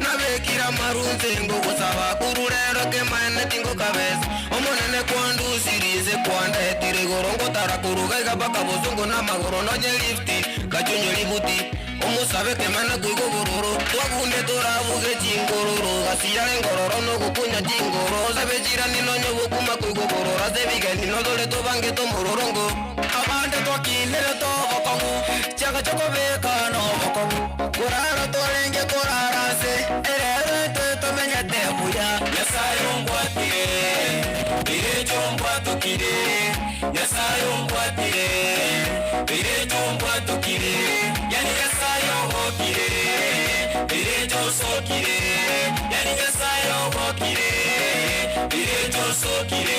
Nabekira marunze ngogosaba kururero kemaene tingo kabesa. Omonene kwandusirize kwandetire igoro ngotara kuruga iga mpaka bosongo na magoro nonye lifti kachunyo libuti. Omusabe kemana kuigo bororo twagunde torabuge chingororo gasirare ngororo nogokunya chingoro sabe chirani nonye bokuma kuigo bororo ase bigeni nodore tobange tomororongo abande twakinire tobokong'u chiaga chokobeka nobokong'u kurara twarenge kurara nse erero intwe tomenyete buya. Nyasaye ombwatire birecho mbwatokire, Nyasaye ombwatire birecho mbwatokire, yani Nyasaye ogokire birecho osokire, yani Nyasaye ogokire birecho osokire.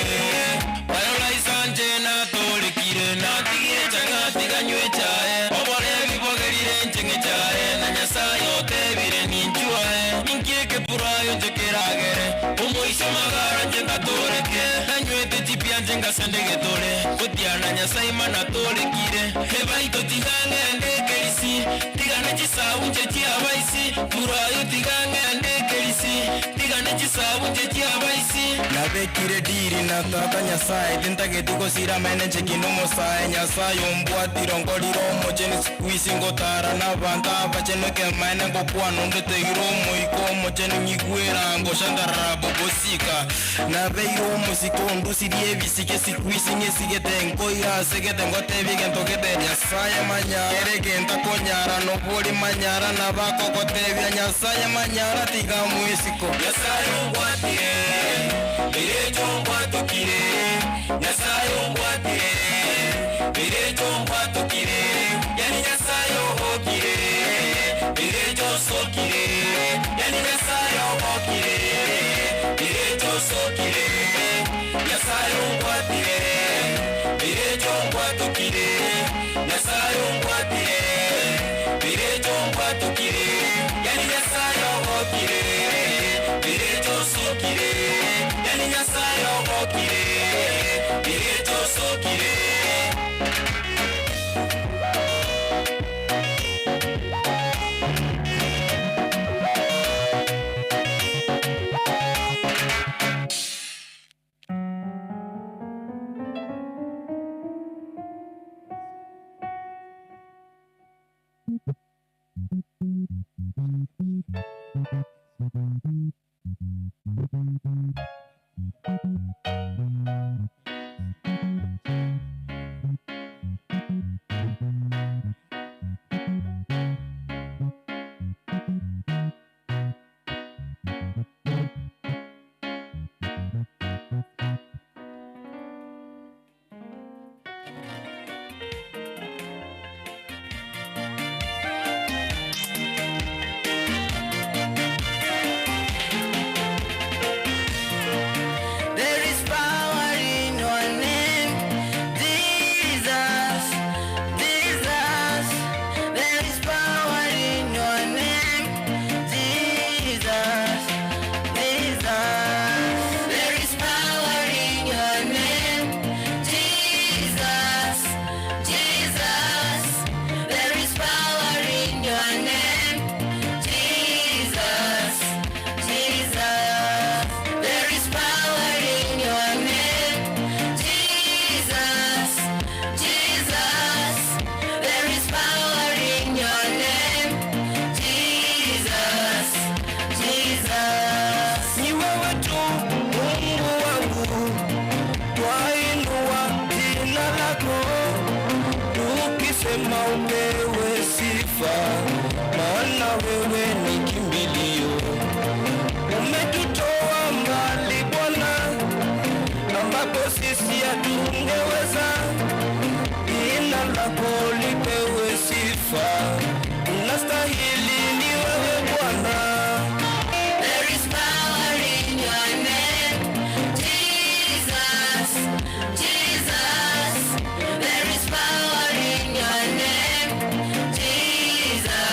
Barora isanje natorekire natigire chang'ati ganywe chae oborebi bwagerire ncheng'e chae na Nyasaye otebire ninchwae ninkieke purayo njekeragere omoisho magara nje ngatoreke nanywete chipia nje ngasendegetore gotiana Nyasaye mana torekire ebaito tigang'ende kerisi tigane chisabu nche chiabaisi purayo tigang'ende kerisi tigane chisabu nche chiabaisi. Nabekire diri na tata Nyasaye tintageti gosira mene nchekino mosae Nyasaye ombwatire nkorire omocheni siku ngotara n'abantu abachenu kemaene ngokwana ondeteire omoiko omochenu nyigwera ngoshandarara bobosika nabeire omosiko ondusirie ebisike siku ng'esigete nkoira asegete ngotebie egento gete Nyasaye manyara ere gento akonyara nobori manyara nabakogotebia Nyasaye manyara tiga mwisiko. Nyasaye ombwatire birecho mbwatokire, Nyasaye ombwatire birecho mbwatokire, yani Nyasaye ogokire birecho osokire, yani Nyasaye ogokire birecho osokire. Nyasaye ombwatire birecho mbwatokire, Nyasaye ombwatire birecho mbwatokire, yani Nyasaye ogokire birecho osokire, yani Nyasaye ogokire birecho osokire. There is power in your name, Jesus, Jesus. There is power in your name, Jesus, Jesus. There is power in your name, Jesus, Jesus. There is power in your name, Jesus, Jesus. There is power in your name, Jesus, Jesus. There is power in your name, Jesus, Jesus. Ni wewe tu Mungu wangu, twainua jina lako, tukisema upewe sifa, maana wewe ni kimbilio. Umetutoa mbali Bwana, ambapo sisi hatungeweza. Jina lako lipewe sifa, unastahili ni wewe Bwana. There is power in your name, Jesus, Jesus. There is power in your name, Jesus.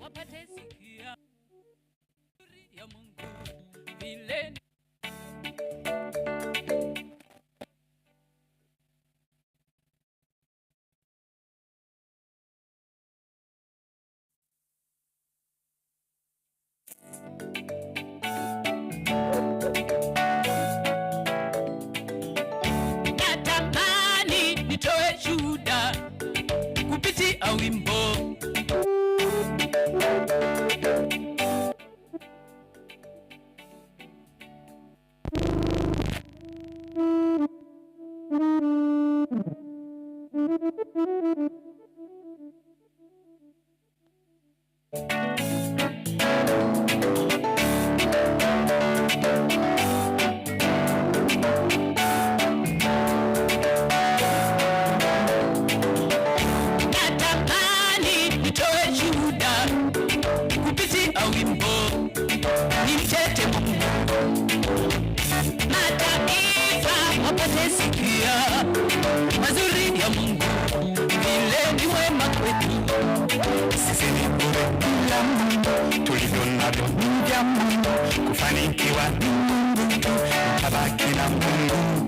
Wapate sikia ya Mungu vile. Natamani nitoe shuhuda kupitia wimbo. Natamani nitoe shuhuda kupitia wimbo, nimtete Mungu, mataifa wapate sikia mazuri ya Mungu, vile ni wema kwetu. Sisi ni bure bila Mungu, tulivyo navyo ni vya Mungu, kufanikiwa ni Mungu tu, mtabaki na Mungu.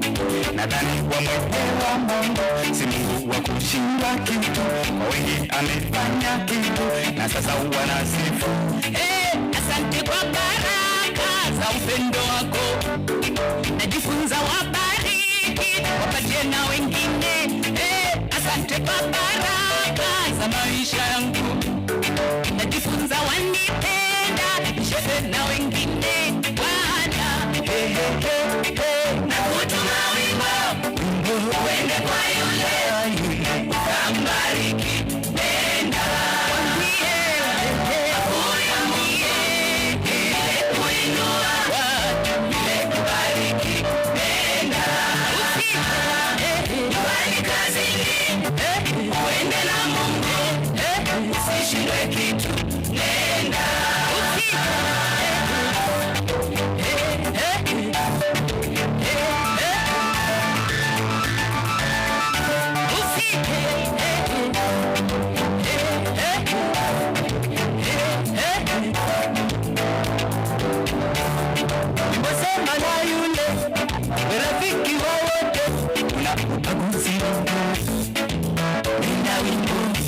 Nadhani wamwelewa Mungu, si Mungu wa kushindwa kitu, kwa wengi amefanya kitu, na sasa wanasifu. Hey, asante kwa baraka za upendo wako, najifunza wabariki, wapatie na wengine. Hey, asante kwa baraka za maisha yangu, najifunza wanipenda, nishepe na wengine. Bwana, hey, hey, hey, hey. Na kutuma wimbo uende kwa yule ukambariki, nenda mwambie, ile kuinua, ile kubariki, nenda nyumbani, kazini, uende na Mungu, usishindwe kitu, nenda. Sema na yule rafiki wa wote, una ubaguzi nenda wimbo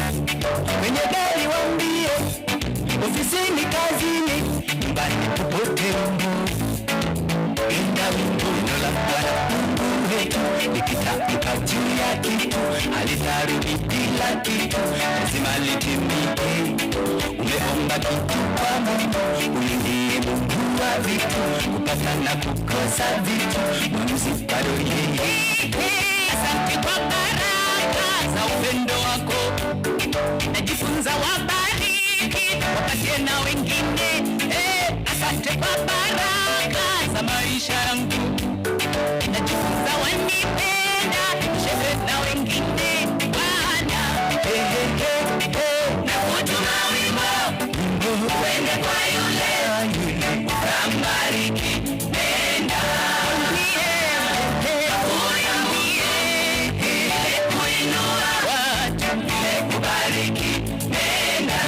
kwenye gari, waambie ofisini, kazini, nyumbani, popote wimbo, nenda wimbo. Neno la Bwana Mungu wetu likitamka juu ya kitu, halitarudi bila kitu. Lazima litimie. Umeomba kitu kwa Mungu, huyu ndiye Mungu wa vitu, kupata na kukosa vitu, mwamuzi bado yeye. Asante kwa baraka za upendo wako, najifunza wabariki, wapatie na wengine. Eh, asante kwa baraka za maisha yangu, najifunza wanipenda, shehe na wengine Bwana. Hey, hey, hey, hey. Na kutuma wimbo uende kwa yule ukambariki, nenda mwambie, kuinua watu, kubariki, nenda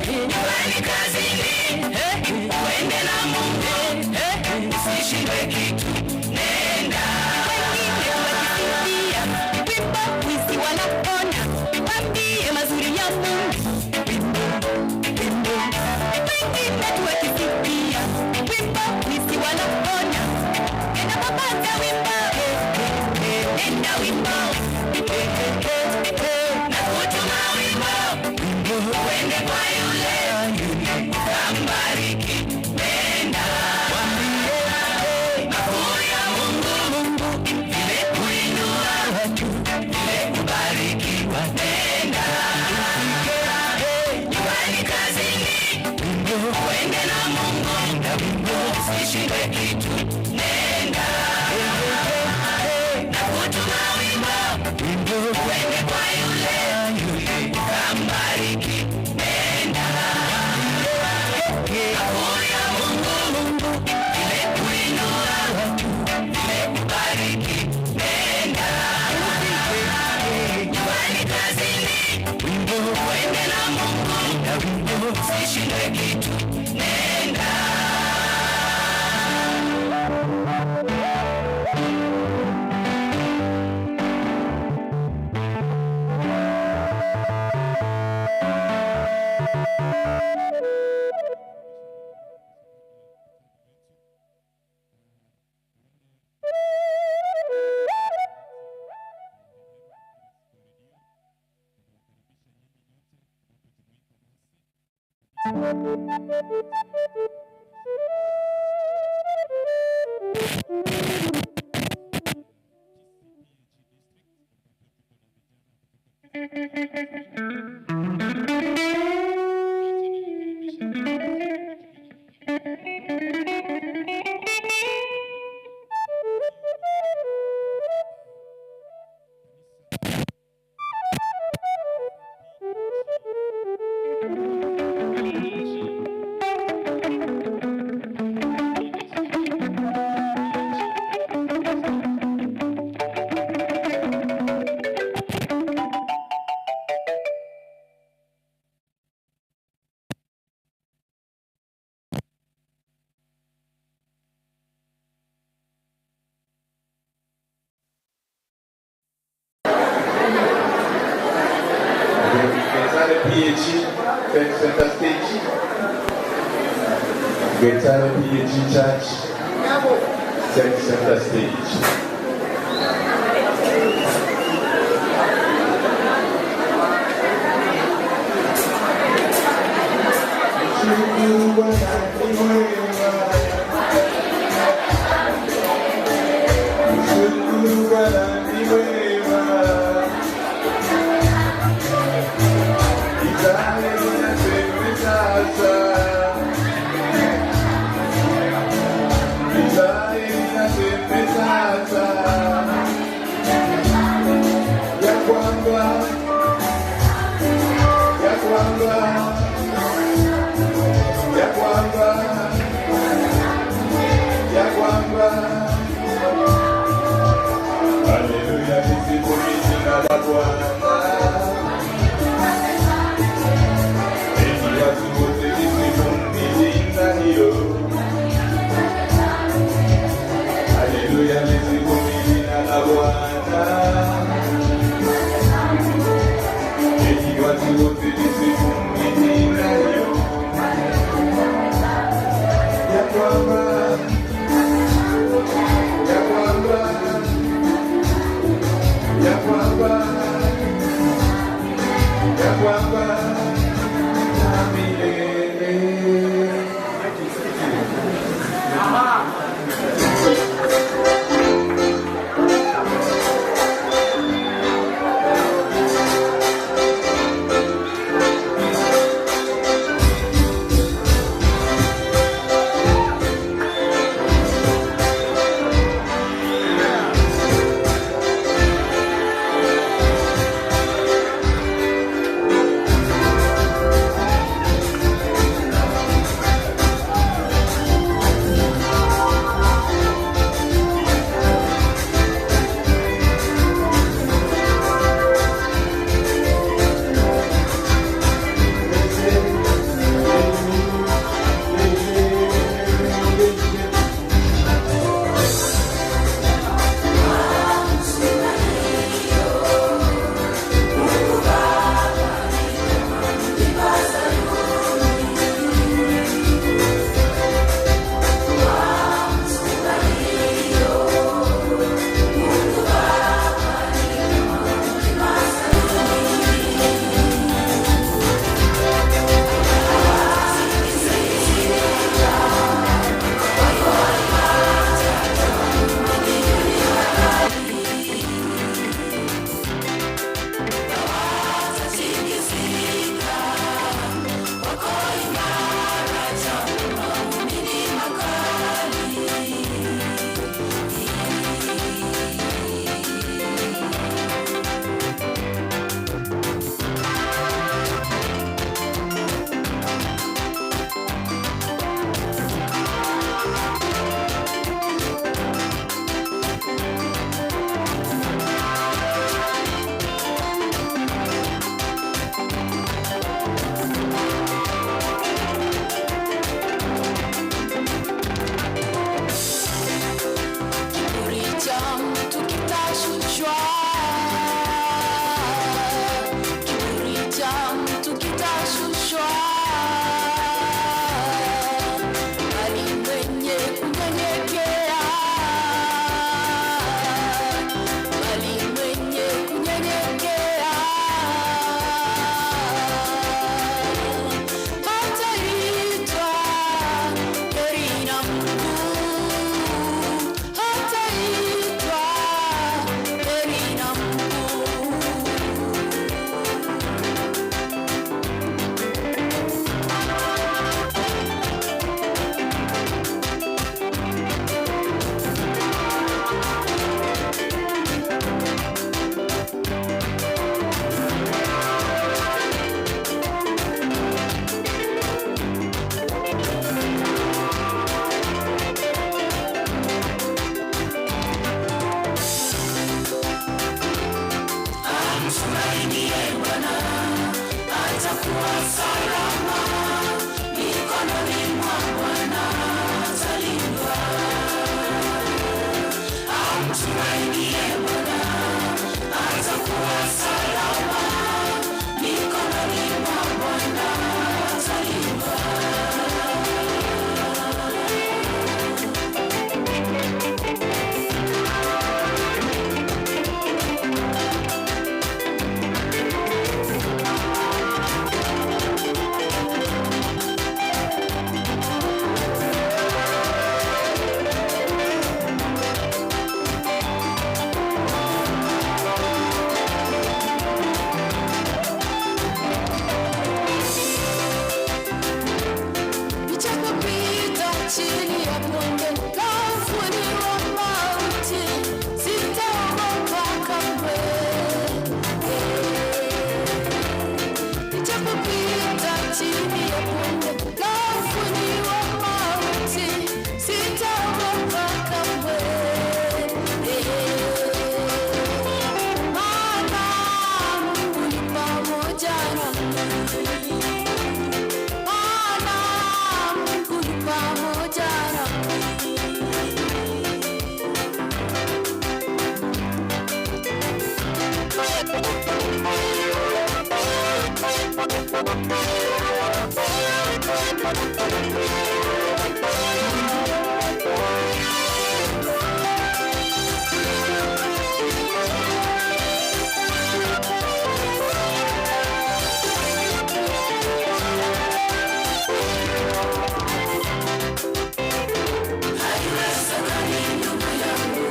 nyumbani, kazini, uende na Mungu, usishindwe kitu, nenda. Wengine wakisikia wimbo wizi wanapona, waambie mazuri ya Mungu. Wengine tu wakisikia wimbo wizi wanapona, nenda popote wimbo, nenda wimbo, na kutuma wimbo uende kwa yule ukambariki, nenda makuu ya Mungu vile kuinua vile kubariki, nenda nyumbani, kazini, uende na Mungu, usishindwe kitu, nenda na kutuma wimbo uende kwa yule ukambariki, nenda makuu ya Mungu vile kuinua vile kubariki, nenda nyumbani, kazini, uende na Mungu, usishindwe kitu, nenda. Getale PAG, take center stage. Getale PAG Church, take center stage. Shukuru Bwana ni mwema. Shukuru Bwana ni mwema. Itaye inaseme sasa. Itaye inaseme sasa. Atakuwa salama mikononi mwa Bwana, atalindwa. Amtumainie Bwana, atakuwa salama mikononi mwa Bwana, atalindwa. Nijapopita chini ya bonde la uvuli wa mauti, sitaogopa kamwe. Nijapopita chini ya bonde la uvuli wa mauti, sitaogopa kamwe. Maana Mungu yu pamoja nami. Maana Mungu yu pamoja nami. Haiwezekani ndugu yangu,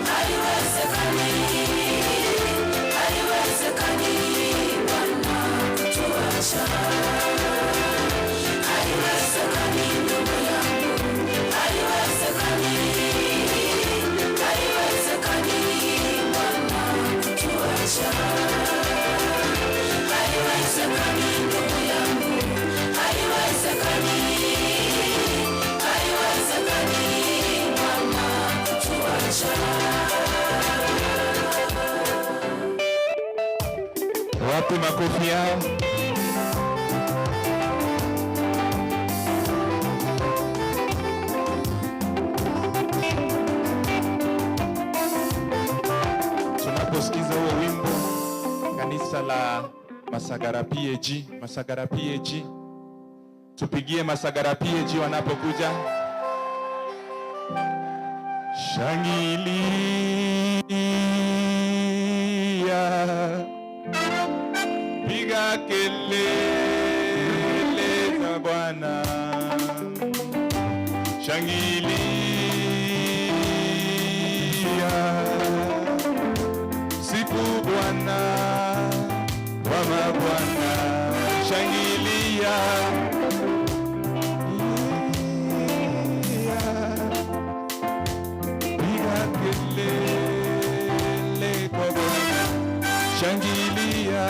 haiwezekani, haiwezekani Bwana kutuacha. Haiwezekani ndugu yangu, haiwezekani, haiwezekani Bwana kutuacha. Haiwezekani ndugu yangu, haiwezekani, haiwezekani Bwana kutuacha. Wapi makofi yao? Tunaposikiza huo wimbo, kanisa la Masagara PAG, Masagara PAG, tupigie Masagara PAG wanapokuja. Shangilia, piga kelele za Bwana, shangilia, sifu Bwana wa mabwana, shangilia. Piga kelele kwa Bwana, shangilia.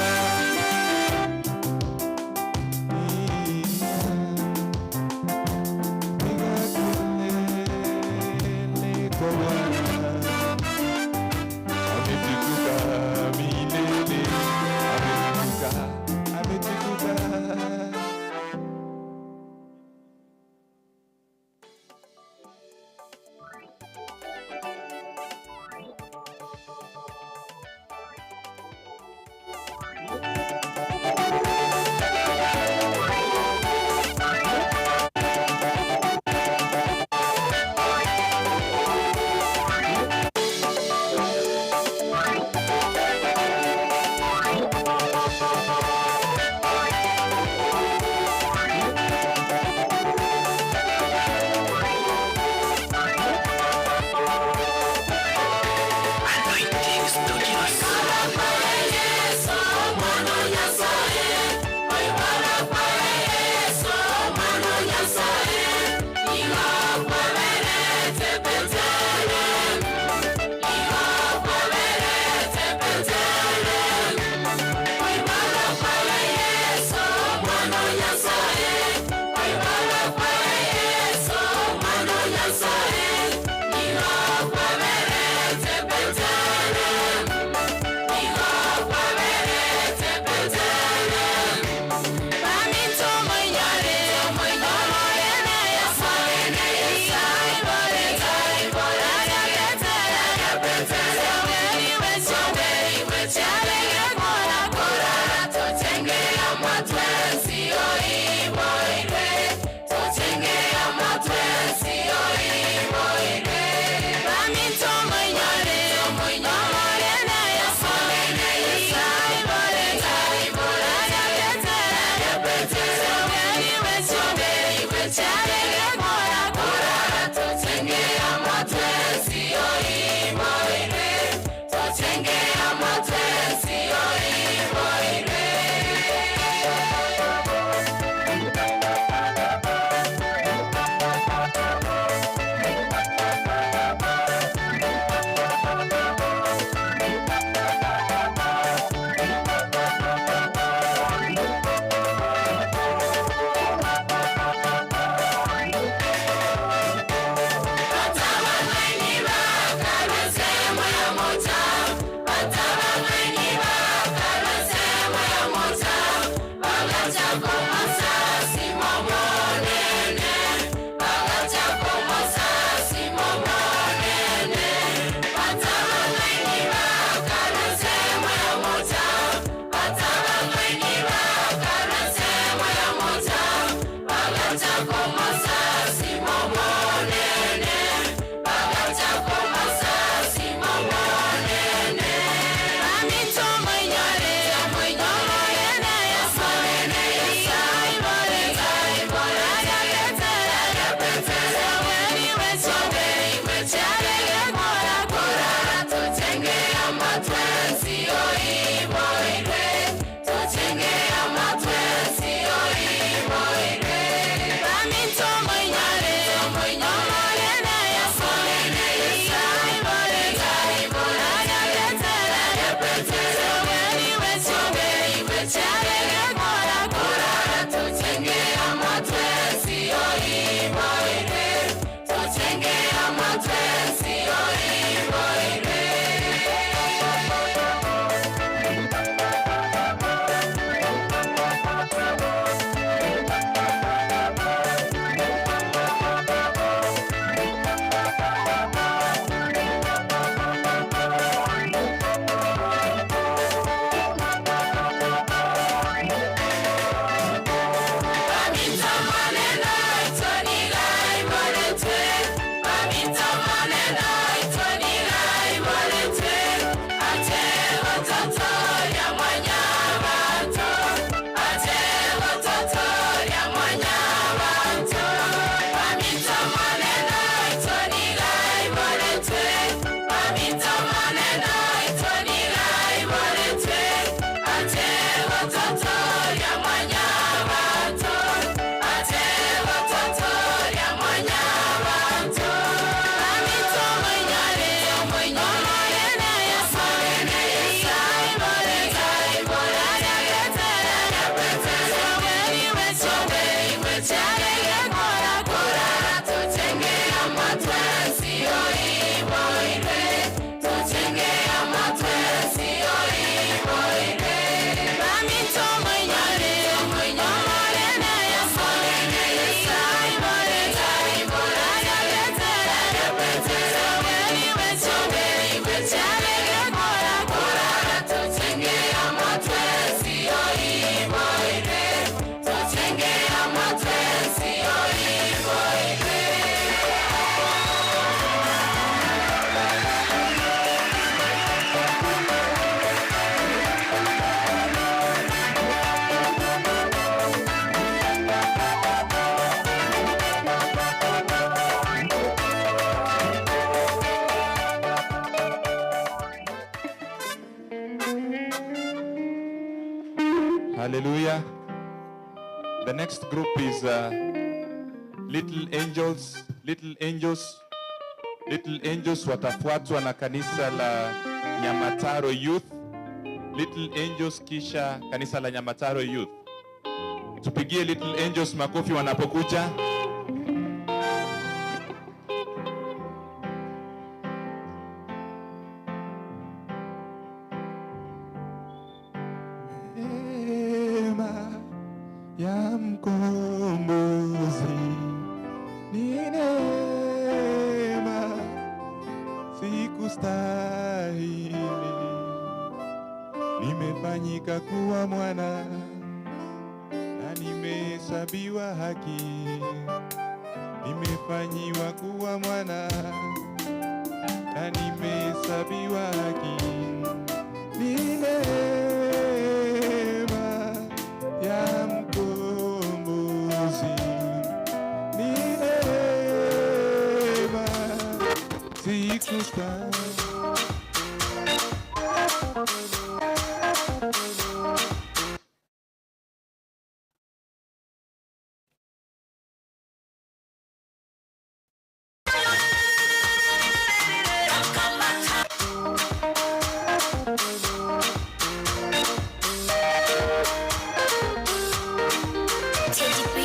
Piga kelele kwa Bwana. Ametukuka milele, ametukuka, ametukuka. Hallelujah. The next group is Little Angels, Little Angels, Little Angels watafuatwa na kanisa la Nyamataro Youth. Little Angels kisha kanisa la Nyamataro Youth. Tupigie Little Angels makofi wanapokuja. Neema ya mkombozi ni neema, sikustahili, nimefanyika kuwa mwana na nimehesabiwa haki, nimefanyiwa kuwa mwana na nimehesabiwa haki. Ni neema ya mkombozi, ni neema, sikustahili. Teddy B.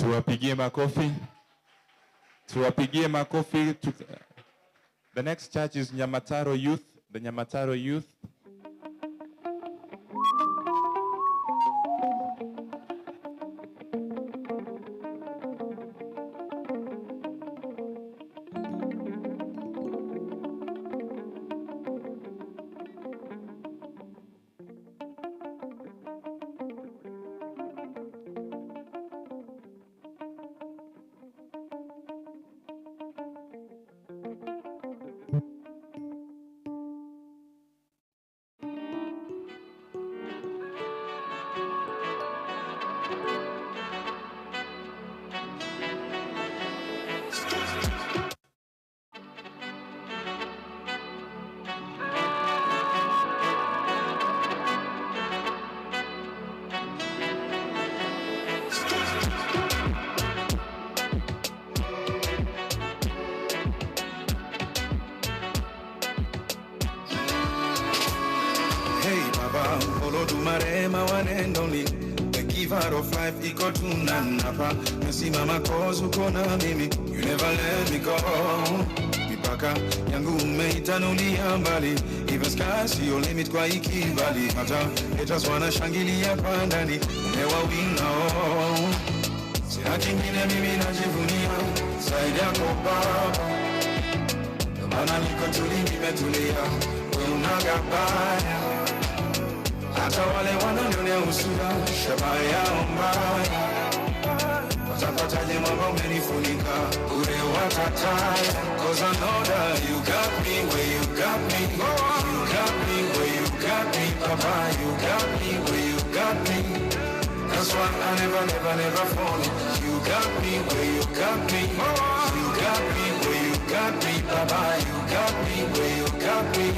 Tuwapigie makofi. Tuwapigie makofi. The next church is Nyamataro Youth. The Nyamataro Youth. Hey Baba, Olodumare, my one and only. The giver of life, iko tunanapa. Nasimama 'cause uko na mimi. You never let me go. Mipaka yangu umeitanulia mbali. Even sky sio limit kwa ikibali. Hata haters wanashangilia kwa ndani. Umewawina, oh. Sina kingine mimi najivunia zaidi yako Baba. Ndio maana niko tuli, nimetulia. Wewe unagabaya hata wale wananionea usuda, shabaha yao mbaya. Watapataje mwamba umenifunika bure watataya. 'Cause I know that you got me where you got me. You got me where you got me, Papa. You got me where you got me. That's why I never, never, never fall. You got me where you got me. You got me where you got me, Papa. You got me where you got me.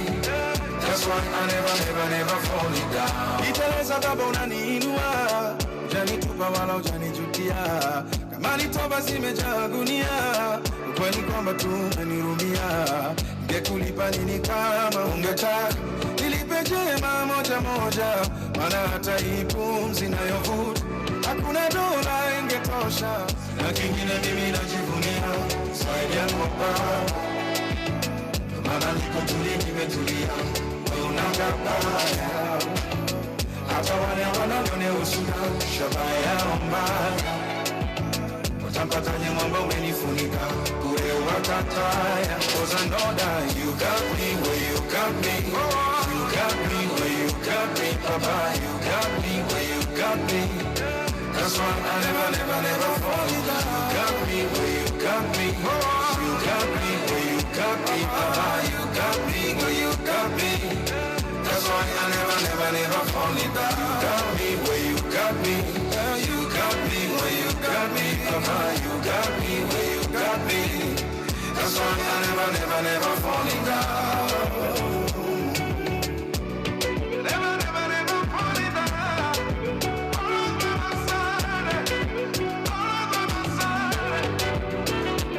That's why I never, never, never fall it down. Niteleza Baba, unaniinua, hujanitupa wala hujanijutia. Kama ni toba zimejaa gunia, ukweli kwamba tu umenihurumia. Ningekulipa nini kama ungetaka nilipe jema moja moja, maana hata hii pumzi nayovuta hakuna dola ingetosha. Na kingine mimi najivunia zaidi yako Baba. Ndio maana niko tuli, nimetulia. Wewe unagabaya hata wale wananionea usuda, shabaha yao mbaya. Watampataje mwamba umenifunika bure watataya. 'Cause I know that you got me where you got me. You got me where you got me, Papa. You got me where you got me. That's why I never, never, never fall. You got me where you got me. You got me where you got me, Papa. You got me where you got me. That's why I never, never, never fall down. You got me where you got me. You got me where you got me, Papa. You got me where you got me. That's why I never, never, never fall down. Never, never, never fall down. Always by my side. Always by my side.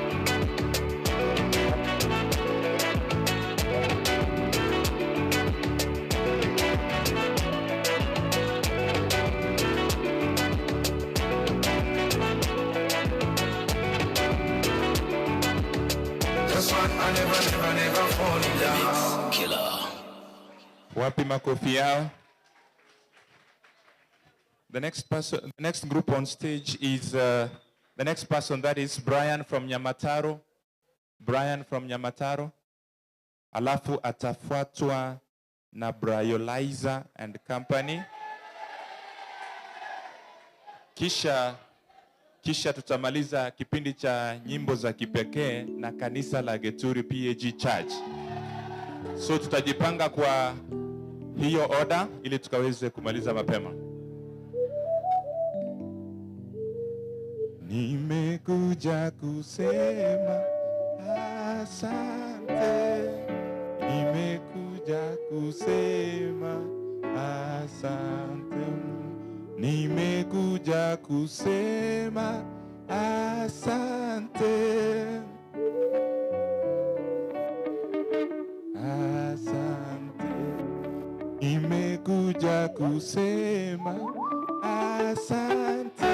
That's why I never, never, never fall down. Killer. Wapi makofi yao? The next person, the next group on stage is the next person, that is Brian from Nyamataro. Brian from Nyamataro. Alafu atafuatwa na Bryolizer and Company. Kisha tutamaliza kipindi cha nyimbo za kipekee na kanisa la Geturi PAG Church. So tutajipanga kwa hiyo order ili tukaweze kumaliza mapema. Nimekuja kusema asante. Nimekuja kusema asante. Nimekuja kusema asante. Asante. Nimekuja kusema asante.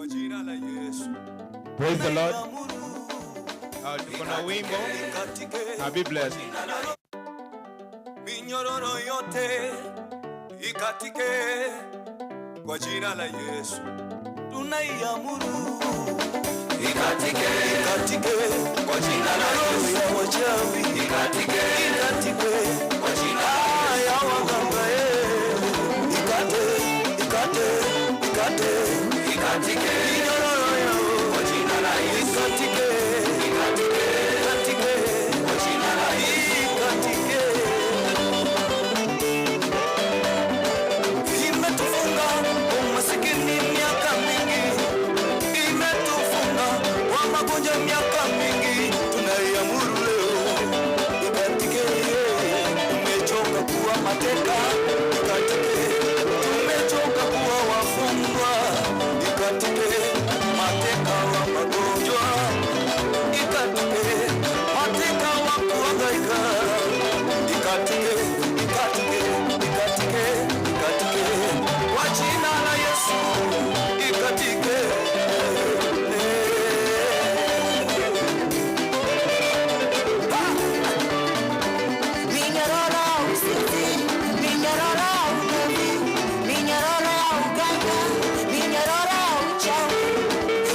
Kwa jina la Yesu. Praise the Lord. Tuko na wimbo. Be blessed. Minyororo yote ikatike kwa jina la Yesu. Tunaiamuru ikatike, ikatike kwa jina la Yesu. Ya wachawi ikatike, ikatike kwa jina ya waganga ikate, ikate, ikate, ikatike minyororo yao kwa jina la Yesu. Ikatike, ikatike, ikatike kwa jina la Yesu. Ikatike. Imetufunga umasikini miaka mingi, imetufunga kwa magonjwa miaka mingi, tunaiamuru leo ikatike. Tumechoka kuwa mateka, ikatike. Tumechoka kuwa wafungwa, ikatike. Mateka wa magonjwa, ikatike. Mateka wa kuhangaika, ikatike, ikatike, ikatike, ikatike kwa jina la Yesu, ikatike. Minyororo usinzi, minyororo ulevi, minyororo ya uganga, minyororo ya uchawi.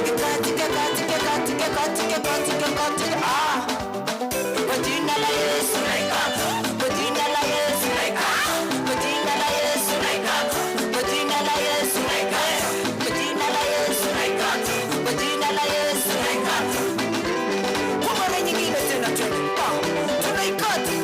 Ikatike, katike, katike, katike, katike, katike. Ah! Kwa jina la Yesu naikata. Kwa jina la Yesu naikata. Kwa jina la Yesu naikata. Kwa jina la Yesu naikata. Kwa jina la Yesu naikata. Kwa jina la Yesu naikata. Kwa mara nyingine tena tena. Ah! Tunaikata.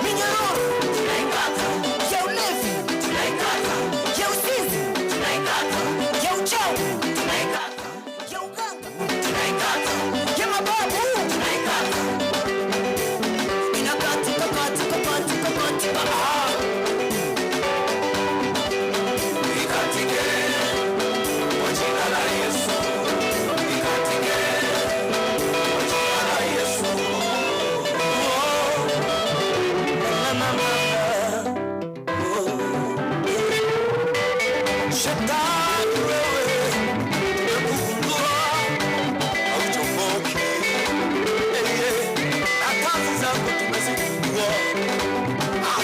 Minyororo tunaikata, ya ulevi tunaikata, ya uzinzi tunaikata, ya uchawi tunaikata, ya uganga tunaikata, ya mababu tunaikata. Inakatika katika katika katika ah. Ikatike kwa jina la Yesu. Ikatike kwa jina la Yesu. Oh, na, na, na, na. Oh, eh. Shetani wewe, tumekugundua, hauchomoki. Eh, eh. Na kazi zako tumezigundua. Ah,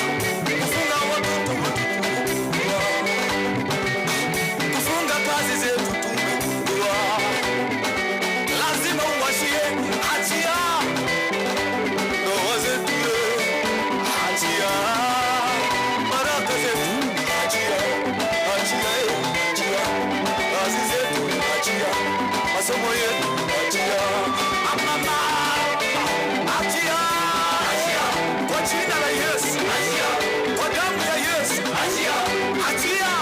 kufunga watoto wetu tumegundua. Kufunga kazi zetu tumegundua, lazima uwashie achia ndoa zetu, achia baraka zetu, achia, achia, achia kazi zetu, achia masomo yetu, achia mama, achia, achia kwa jina la Yesu, achia kwa damu ya Yesu, achia, achia,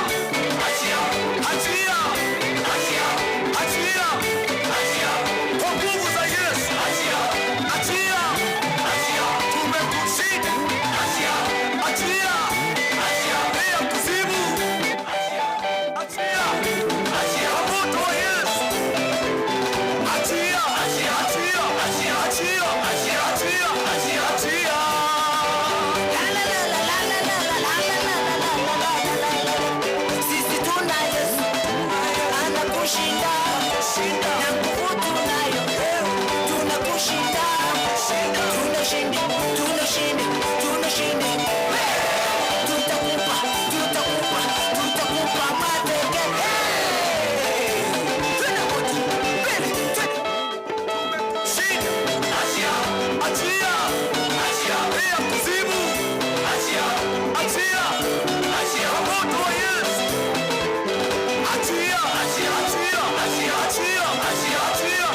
achia, achia, achia, achia, achia kwa nguvu za Yesu, achia, achia, achia, tumekushinda, achia, achia, achia, pia kuzimu, achia, achia, kwa moto wa Yesu, achia, achia, achia, achia, achia, achia, achia, achia. La la la la la la la la la la la la la la la. Sisi tuna Yesu anakushinda, na nguvu tunayo, tunakushinda, tunashinda, tunashinda, tunashinda. Tutakupa, tutakupa, tutakupa mateke. Twende wote, mbele, twende. Shinda, achia, achia, achia, pia kuzimu, achia, achia, achia, kwa moto wa Yesu, achia, achia, achia, achia, achia, achia, achia.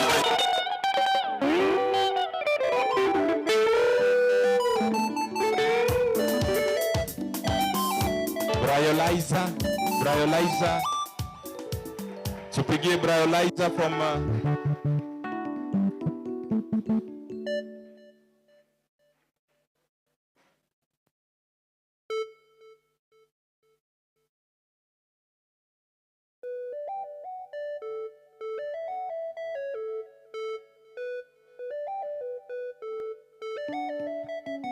Bryolizer, Bryolizer. Tupigie Bryolizer from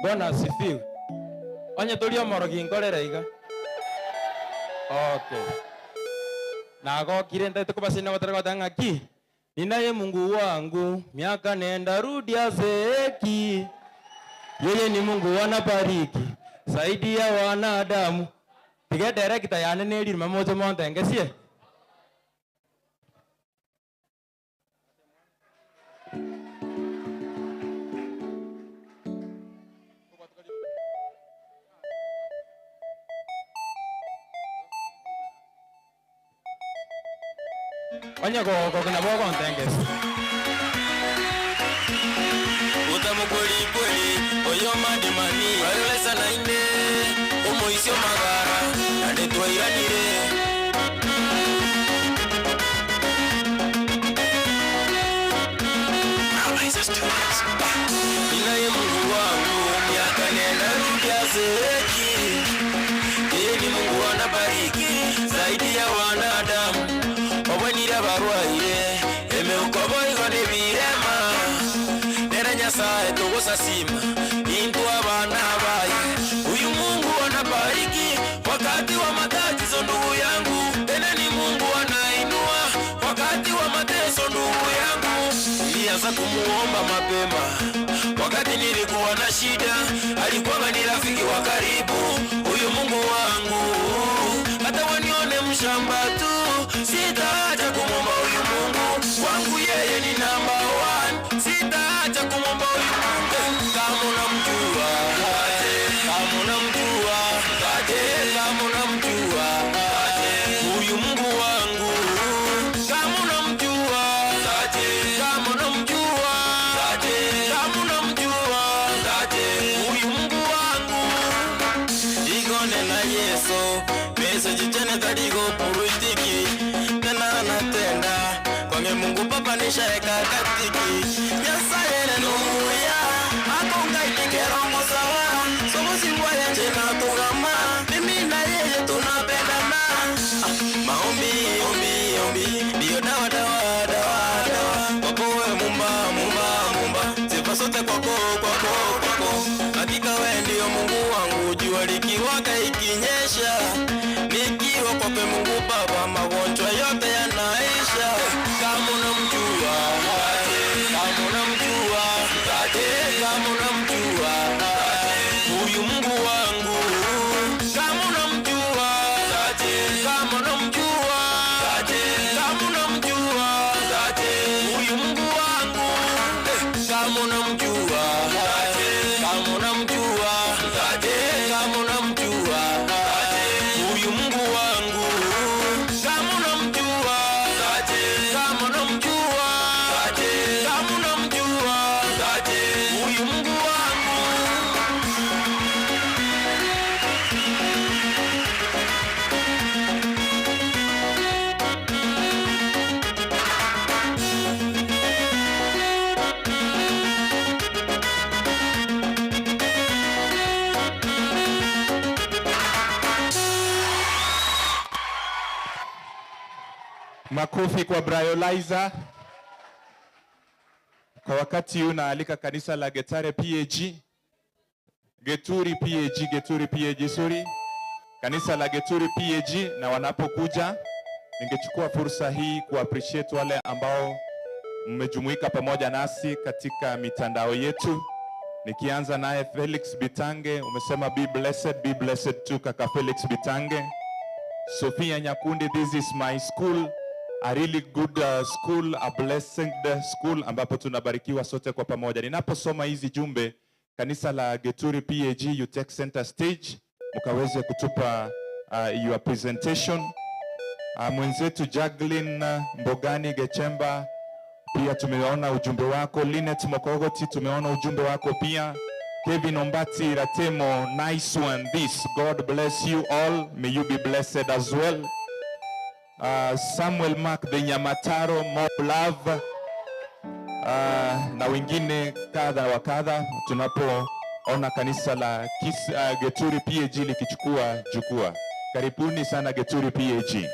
Bwana asifiwe. Onye tuli omorogi nkorera iga. Okay. Nagokire ntaete kobasenia gotera goteba ng'aki ninaye Mungu wangu miaka nenda rudi azeeki. Yeye ni Mungu anabariki zaidi ya wanadamu. Tiga director yane neririma moche montengesie. Onye ko na bogo ntengesi. Utamu kweli kweli oyo madimani bayolesa na ine omoisio magara na ndetwairanire. Ninaye Mungu wangu miaka nenda rudi azeeki. Yeye ni Mungu anabariki zaidi ya wanadamu. Obwenire barwaire emeukoboigo nebirema nere Nyasaye tugusasima intu abana baye. Huyu Mungu anabariki wakati wa matatizo ndugu yangu, tena ni Mungu anainua wakati wa mateso ndugu yangu. Nilianza kumuomba mapema wakati nilikuwa na shida, alikuwa ni rafiki wa karibu huyu Mungu wangu. Hata wanione mshamba tu sitaacha kumwomba huyu Mungu wangu, yeye ni number one. Sitaacha kumwomba huyu Mungu. Kama unamjua, kama unamjua, kama unamjua huyu Mungu wangu, kama unamjua, kama unamjua, kama unamjua huyu Mungu wangu. Igone na Yesu message tena tadigo purutiki tena anatenda kwange Mungu Baba nishaeka katiki. Nyasaye nuya akonga ikerongo sawa sobo singwa tena tugama mimi na yeye tunapendana. Maombi ombi ombi ndio dawa dawa dawa dawa kwako wewe mumba mumba mumba sifa sote kwako kwako kwako. Hakika wewe ndio Mungu wangu, jua likiwaka ikinyesha nikiwa kwake Mungu Baba magonjwa yote yanaisha. Kama unamjua, kama unamjua, kama unamjua huyu Mungu wangu, kama unamjua, kama unamjua, kama unamjua huyu Mungu wangu, kama unamjua, kama unamjua, kama unamjua huyu Mungu wangu, kama unamjua, kama unamjua, kama unamjua huyu Mungu wangu. Makofi kwa Briolizer. Kwa wakati huu naalika kanisa la Getare PAG, Geturi PAG, Geturi PAG, sorry. Kanisa la Geturi PAG, na wanapokuja ningechukua fursa hii ku appreciate wale ambao mmejumuika pamoja nasi katika mitandao yetu. Nikianza naye Felix Bitange, umesema be blessed too kaka Felix Bitange. Sophia Nyakundi, this is my school, a really good school, a blessed school ambapo tunabarikiwa sote kwa pamoja. Ninaposoma hizi jumbe, kanisa la Geturi PAG, you take center stage, mkaweze kutupa your presentation. Mwenzetu Jacqueline Mbogani Gechemba, pia tumeona ujumbe wako. Linet Mokogoti, tumeona ujumbe wako pia. Kevin Ombati Ratemo, nice one this. God bless you all. May you be blessed as well. Samuel Mark the Nyamataro, more love. Na wengine kadha wa kadha tunapoona kanisa la Geturi PAG likichukua jukwaa. Karibuni sana Geturi PAG.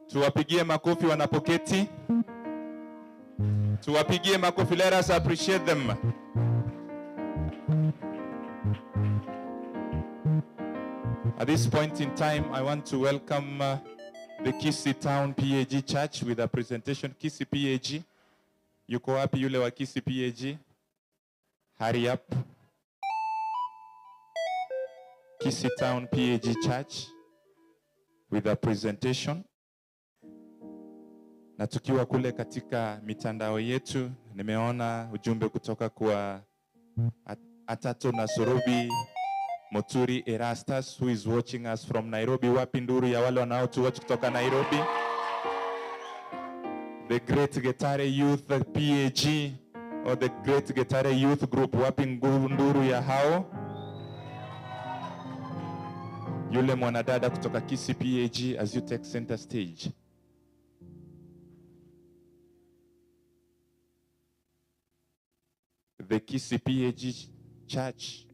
Tuwapigie makofi wanapoketi. Tuwapigie makofi. Let us appreciate them. At this point in time, I want to welcome the Kisii Town PAG Church with a presentation. Kisii PAG. Yuko wapi yule wa Kisii PAG? Hurry up. Kisii Town PAG Church with a presentation. Na tukiwa kule katika mitandao yetu, nimeona ujumbe kutoka kwa Atato na Sorobi Moturi Erastus, who is watching us from Nairobi. Wapi nduru ya wale wanaotuwatch kutoka Nairobi? The Great Getare Youth PAG or the Great Getare Youth Group, wapi nduru ya hao? Yule mwanadada kutoka Kisii PAG, as you take center stage. The Kisii PAG Church.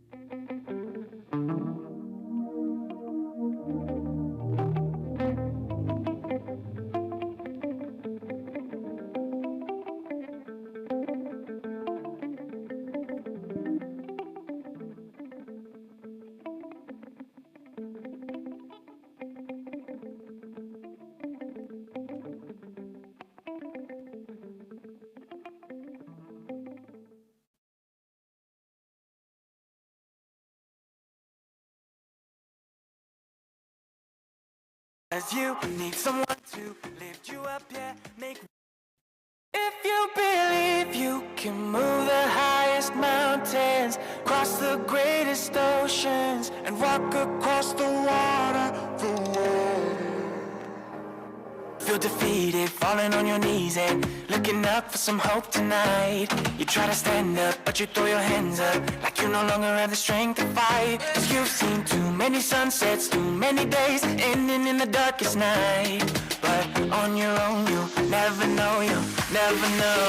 As you need someone to lift you up, yeah, make. If you believe you can move the highest mountains, cross the greatest oceans, and walk across the water, the water. Feel defeated, falling on your knees and looking up for some hope tonight. You try to stand up, but you throw your hands up like you no longer have the strength to fight. 'Cause you've seen too many sunsets, too many days ending in the darkest night. But on your own, you'll never know, you'll never know.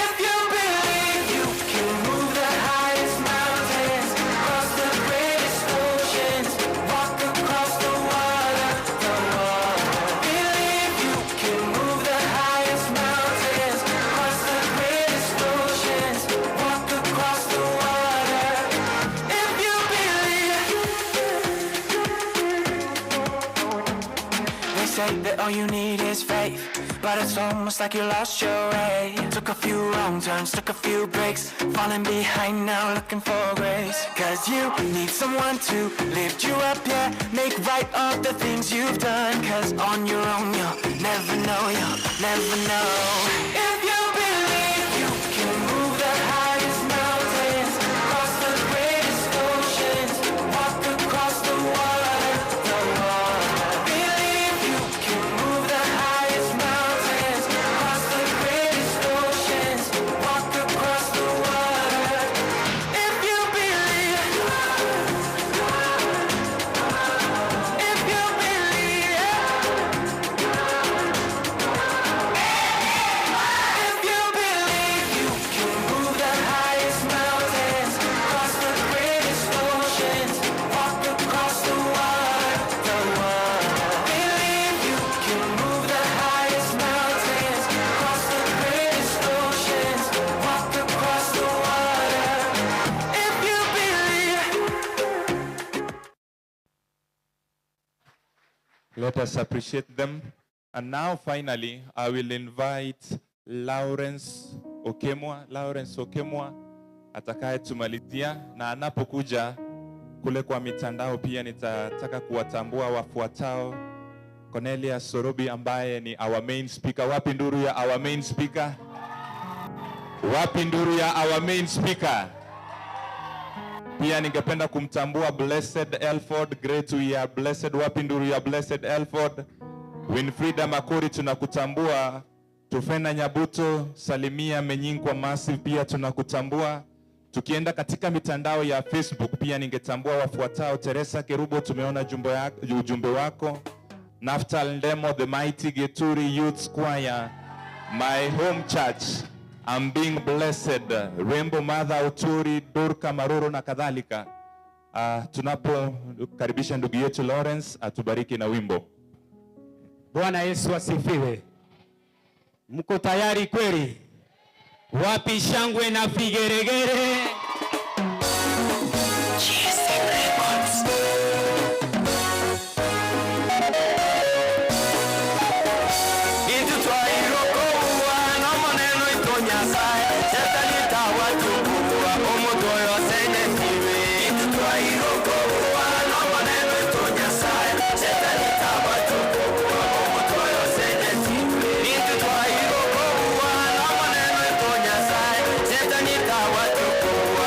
If you believe you can move the highest mountains, cross the greatest oceans, walk across the water, the water. Believe you can move the highest mountains, cross the greatest oceans, walk across the water. If you believe. They say that all you need is faith, but it's almost like you lost your way. Took a few wrong turns, took a few breaks, falling behind now, looking for grace. 'Cause you need someone to lift you up, yeah, make right of the things you've done. 'Cause on your own, you'll never know, you'll never know. If you believe you can move the highest mountains, cross the greatest oceans, walk across the water, the water. Believe you can move the highest mountains, cross the greatest oceans, walk across the water. If you believe, if you believe, if you believe you can move the highest mountains, cross the greatest oceans, walk across the water, the water. Believe you can move the highest mountains, cross the greatest oceans, walk across the water. If you believe. Let us appreciate them. And now, finally, I will invite Lawrence Okemwa. Lawrence Okemwa atakayetumalizia, na anapokuja kule kwa mitandao pia nitataka kuwatambua wafuatao. Cornelia Sorobi ambaye ni our main speaker. Wapi nduru ya our main speaker? Wapi nduru ya our main speaker? Pia ningependa kumtambua Blessed Elford, great we are blessed. Wapi nduru ya Blessed Elford? Winfrida Makori tunakutambua. Tufena Nyabuto, Salimia Menyinkwa Massive pia tunakutambua. Tukienda katika mitandao ya Facebook pia ningetambua wafuatao: Teresa Kerubo, tumeona ujumbe wako. Naftal Ndemo, the Mighty Geturi Youth Choir, my home church, I'm being blessed, Rainbow Mother Uturi, Dorka Maroro na kadhalika. Tunapokaribisha ndugu yetu Lawrence atubariki na wimbo. Bwana Yesu asifiwe. Mko tayari kweli? Wapi shangwe na vigeregere? Thank you.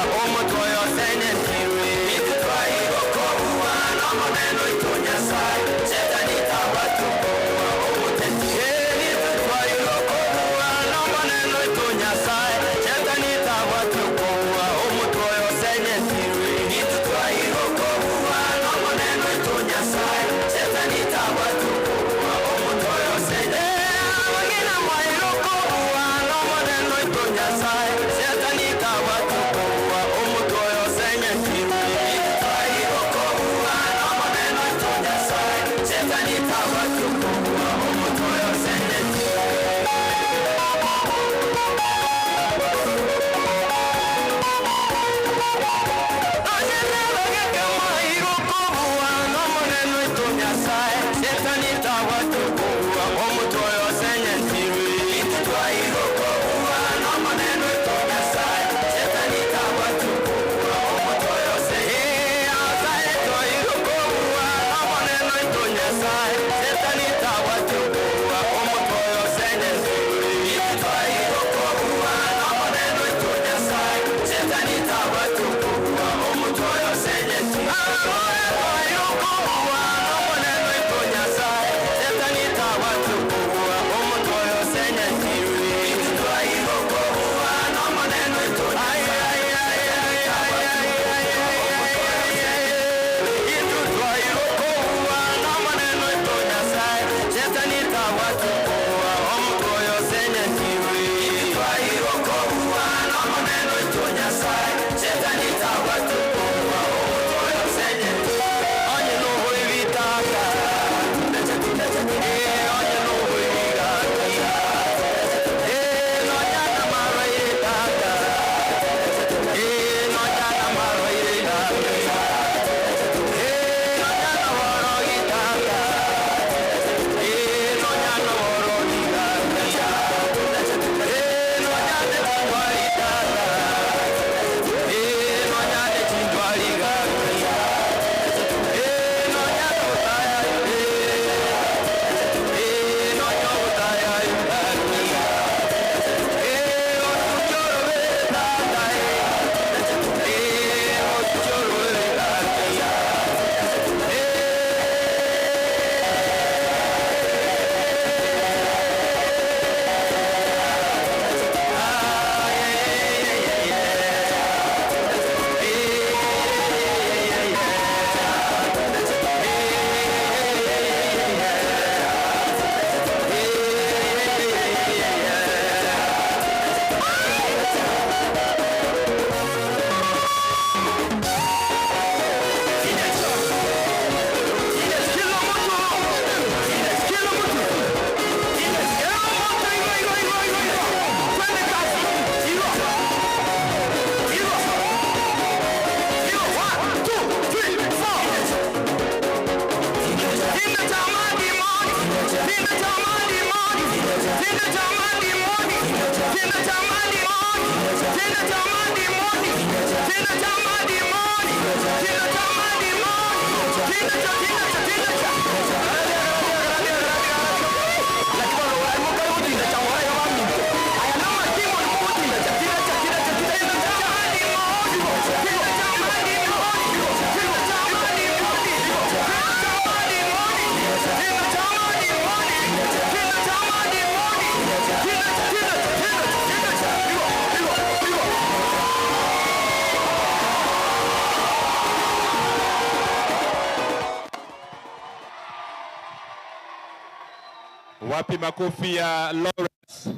Wapi makofi ya Lawrence?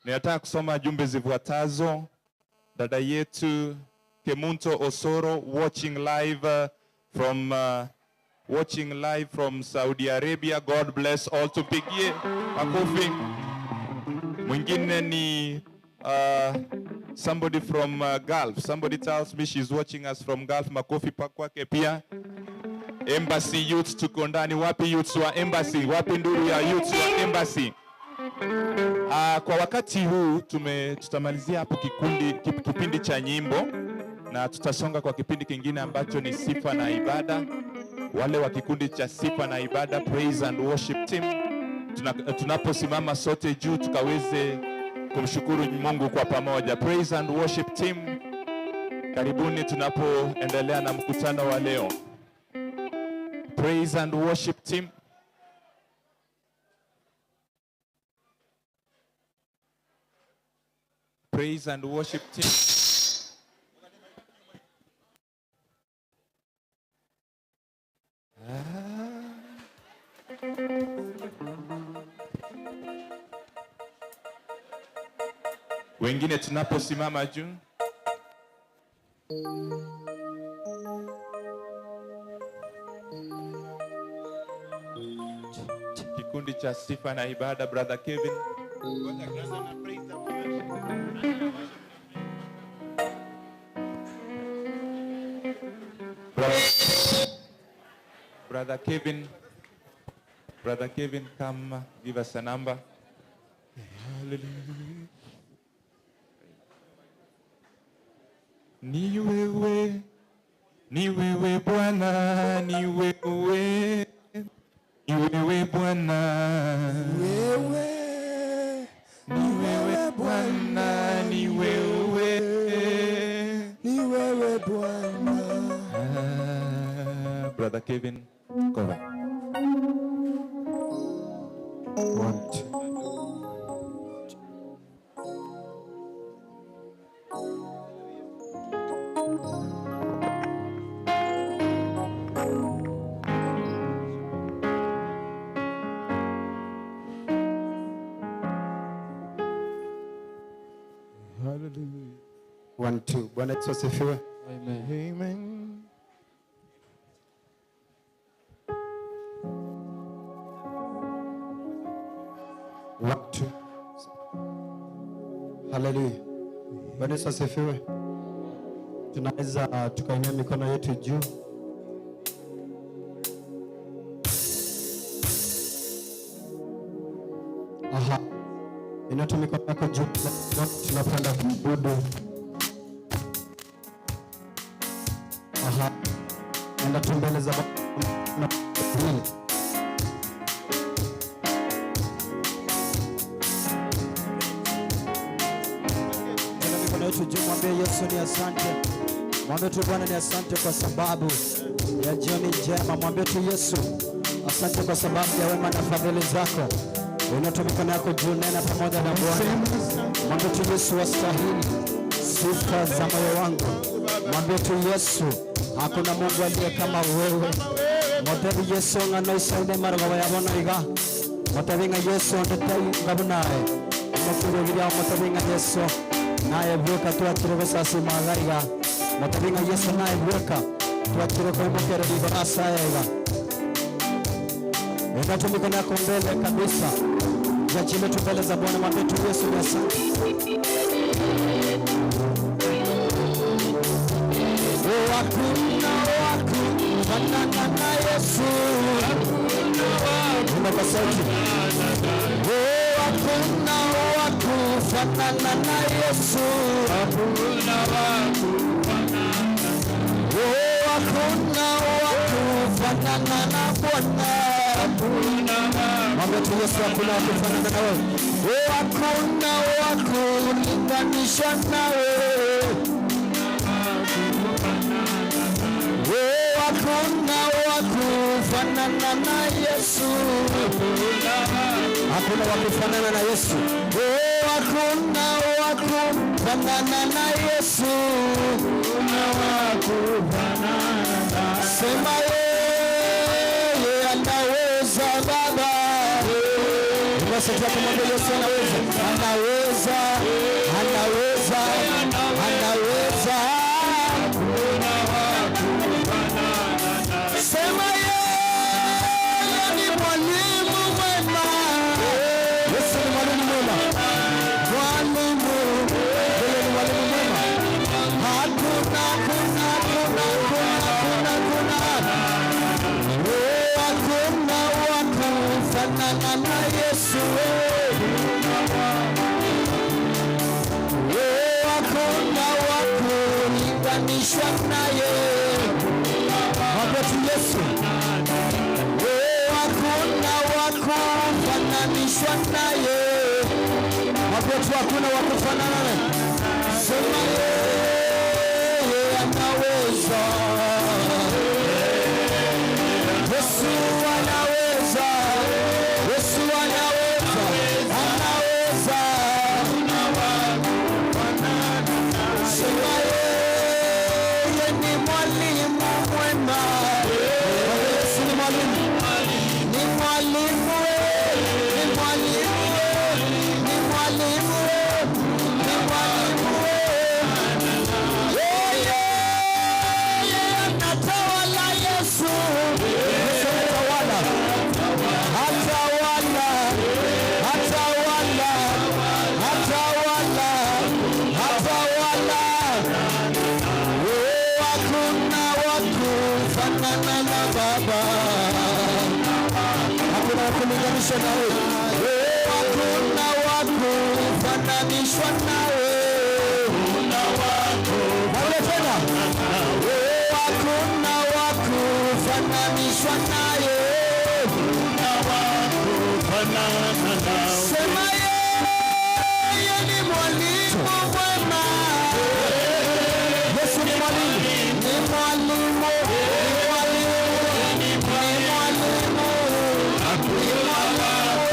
Ninataka kusoma jumbe zifuatazo. Dada yetu Kemunto Osoro watching live from Saudi Arabia. God bless all. Tupigie makofi. Mwingine ni somebody from Gulf. Somebody tells me she's watching us from Gulf. Makofi pa kwake pia. Embassy Youth tuko ndani. Wapi youths wa Embassy? Wapi nduru ya youths wa Embassy? Kwa wakati huu tutamalizia hapo kipindi cha nyimbo na tutasonga kwa kipindi kingine ambacho ni sifa na ibada. Wale wa kikundi cha sifa na ibada, praise and worship team, tunaposimama sote juu tukaweze kumshukuru Mungu kwa pamoja. Praise and worship team, karibuni tunapoendelea na mkutano wa leo. Praise and worship team. Praise and worship team. Wengine tunaposimama juu. Kikundi cha sifa na ibada, Brother Kevin. Brother Kevin, Brother Kevin, come give us a number. Hallelujah. Ni wewe Bwana, ni wewe, ni wewe Bwana, ni wewe Bwana, ni wewe, ni wewe Bwana. Brother Kevin, cover. 1, 2. 1, 2. Bwana Yesu asifiwe. Amen. Amen. 1, 2. Hallelujah. Bwana Yesu asifiwe. Tunaweza tukainua mikono yetu juu. Aha. Inua tu mikono yako juu. Tunapenda kuabudu. Aha. Enda tu mbele za Bwana. Mikono yetu juu, mwambie Yesu ni asante. Mwambie tu Bwana ni asante kwa sababu ya jioni njema. Mwambie tu Yesu asante kwa sababu ya wema na fadhili zako. Inua tu mikono yako juu, nena pamoja na Bwana. Mwambie tu Yesu wastahili sifa za moyo wangu. Mwambie tu Yesu hakuna Mungu aliye kama wewe. Mwambie Yesu ngano isaide marwa yabona iga. Mwambie Yesu ndetai ngabunae. Mwambie mwambie Yesu naye bweka tuachire gusasi magaiga. Mwambie Yesu naye bweka tuachire kuimukera ibarasa yaiga. Inua tu mikono yako mbele kabisa. Jiachilie tu mbele za Bwana, mwambie tu Yesu ni asante. Hakuna wakufanana na Yesu. Hakuna kwa sauti. Hakuna wakufanana na Yesu. Hakuna wakufanana. Hakuna wakufanana na Bwana. Mwambie tu Yesu hakuna wakufanana na wewe. Hakuna wakulinganisha nawe. Hakuna wakufanana na Yesu. Hakuna wakufanana na Yesu. Hakuna wakufanana na Yesu. Hakuna wakufanana. Sema yeye anaweza Baba. Inua sauti yako, mwambie Yesu anaweza. Anaweza, anaweza, anaweza. Sema yeye ni mwalimu mwema. Yesu ni mwalimu mwema. Mwalimu, yeye ni mwalimu mwema. Hakuna, kuna, kuna, kuna, kuna, kuna. Oh, hakuna wa kufanana na Yesu. Oh, hakuna wa kulinganishwa naye. Mwambie tu Yesu. Oh, hakuna wa kufananishwa naye. Mwambie tu hakuna wa kufanana naye. Sema yeye anaweza. Yesu anaweza. Yesu anaweza. Anaweza. Sema yeye ni mwalimu mwema. Yesu ni mwalimu. Ni mwalimu, ni mwalimu, ni mwalimu, ni mwalimu. Yeye anatawala Yesu. Yesu anatawala. Atawala. Atawala. Atawala. Atawala. Oh, hakuna wa kufanana na Baba. Hakuna wa kulinganisha nawe. Oh, hakuna wa kufananishwa nawe. Mwambie tena. Oh, hakuna wa kufananishwa naye. Sema yeye ni mwalimu mwema. Yesu ni mwalimu. Ni mwalimu. Ni mwalimu. Ni mwalimu. Ni mwalimu.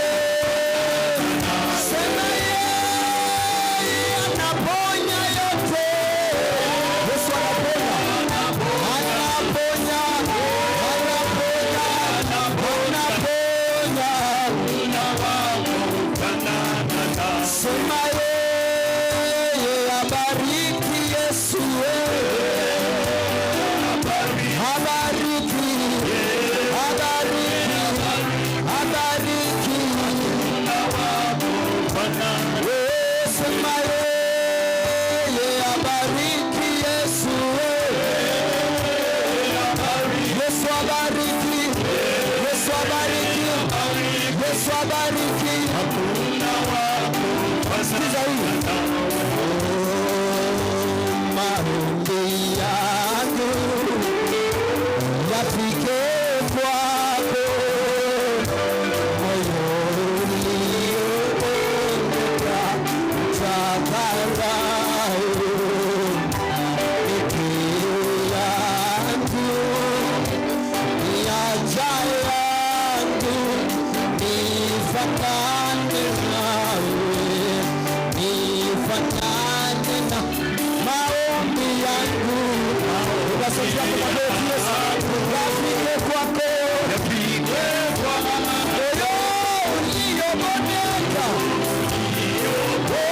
Sema yeye anaponya yote. Yesu anaponya. Anaponya. Anaponya. Anaponya. Sema yeye abariki Yesu. Abariki, abariki, abariki. Oh, sema yeye abariki Yesu. Yesu abariki, Yesu abariki, Yesu abariki. Sikiza hii. Oh, maombi yangu yafike kwako, moyo uliobondeka utadharau. Ni kiu yangu, ni haja yangu, nifanane nawe, nifanane na maombi yangu. Inua sauti yako, mwambie Yesu, yafike kwako, moyo uliobondeka. Oh,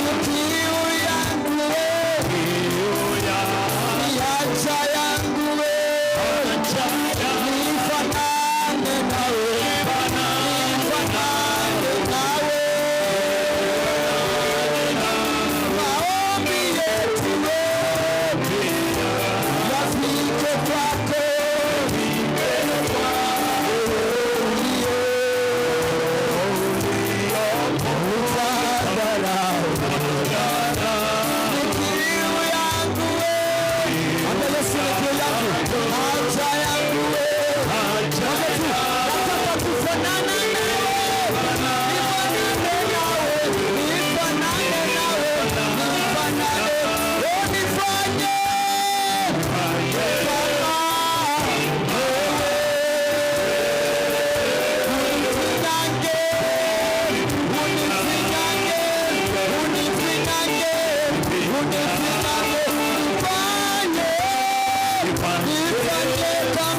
ni kiu yangu, ni haja yangu, nifanane nawe, nifanane nawe. Maombi yetu yafike kwako, utadharau. Ni kiu yangu, mwambie Yesu ni kiu yangu, haja yangu. Mwambie tu, nataka kufanana nawe, nifanane nawe, nifanane nawe, nifanane. Oh, nifanye kama wewe. Unifinyange, unifinyange, unifinyange, unifinyange, nifanye, nifanye kama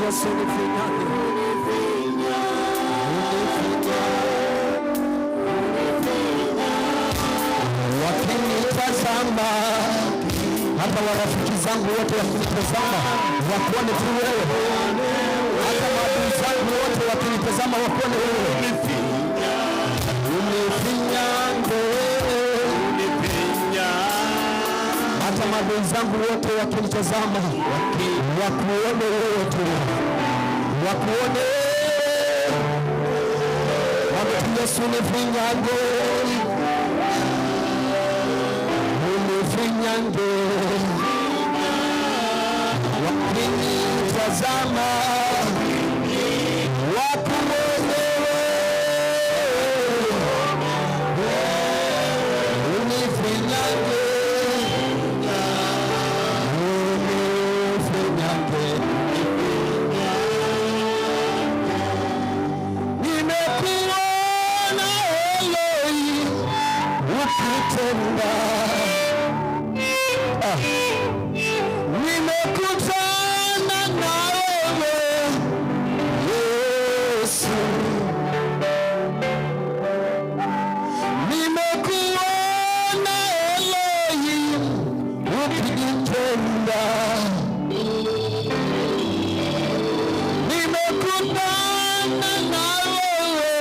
Yesu unifinyange, wakinitazama hata warafiki zangu wote wakinitazama wakuone tu wewe, hata maadui zangu wote wakinitazama wakuone wewe. Unifinyange, hata maadui zangu wote wakinitazama wakuone wewe tu, wakuone wewe. Yesu unifinyange, unifinyange, wakinitazama wakuone wewe, unifinyange, unifinyange. Nimekuona Eloi ukitenda, nimekutana na wewe Yesu, nimekuona Eloi ukitenda, nimekutana na wewe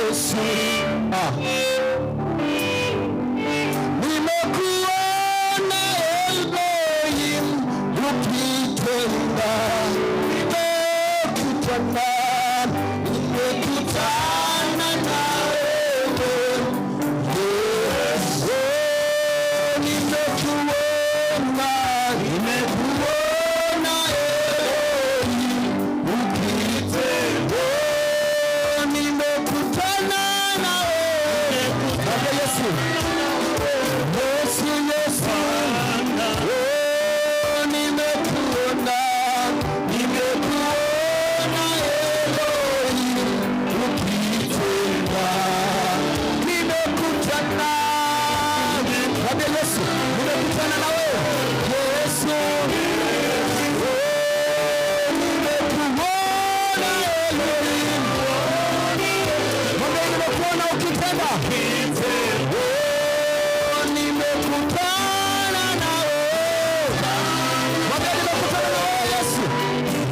Yesu. Nimekuona Elohim ukitenda, nimekutana, nimekutana na wewe Yesu, nimekuona, nimekuona Elohim ukitenda, nimekutana na wewe Baba Yesu. Yesu, Yesu, oh, nimekuona, nimekuona Elohim ukitenda, nimekutana, Baba Yesu, nimekutana na wewe Yesu, oh, nimekuona Elohim, mwambie nimekuona ukitenda, oh, nimekutana na wewe, mwambie nimekutana na wewe Yesu,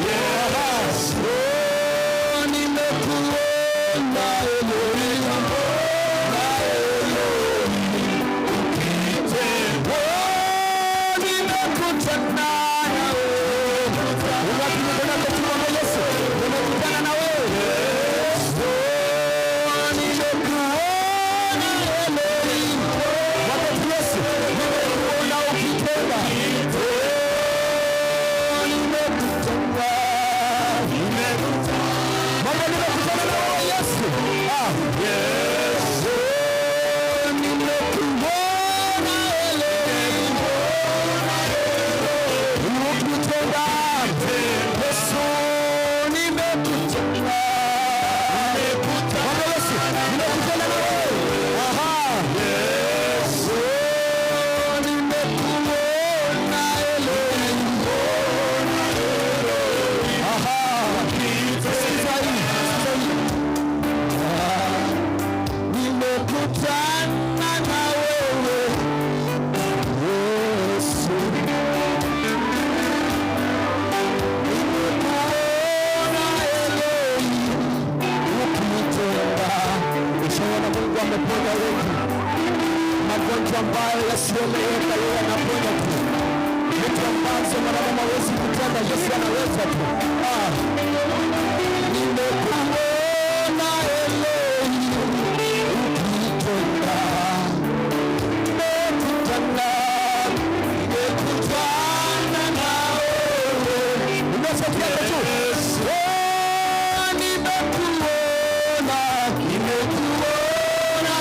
yes. Oh, nimekuona Elohim, na Elohim ukitenda, oh, nimekutana na wewe. Wapi mikono yako tumwambie Yesu, nimekutana na wewe. Oh, nimekuona Yesu, nimekuona Elohim, ukitenda. Yesu, nimekutana. Mwambie Yesu, nimekutana na wewe. Aha. Yesu, nimekuona Elohim. Aha. Sikiza hii, sikiza hii. Ah, nimekutana na wewe Yesu. Nimekuona Elohim ukitenda. Ushaona Mungu ameponya wengi magonjwa ambayo yasiyoeleweka, yeye anaponya tu. Vitu ambazo mwanadamu hawezi kutenda, Yesu anaweza tu. Ah. Nimekuona Elohim ukitenda. Nimekutana, nimekutana na wewe. Inua sauti yako juu. Oh, nimekuona, nimekuona.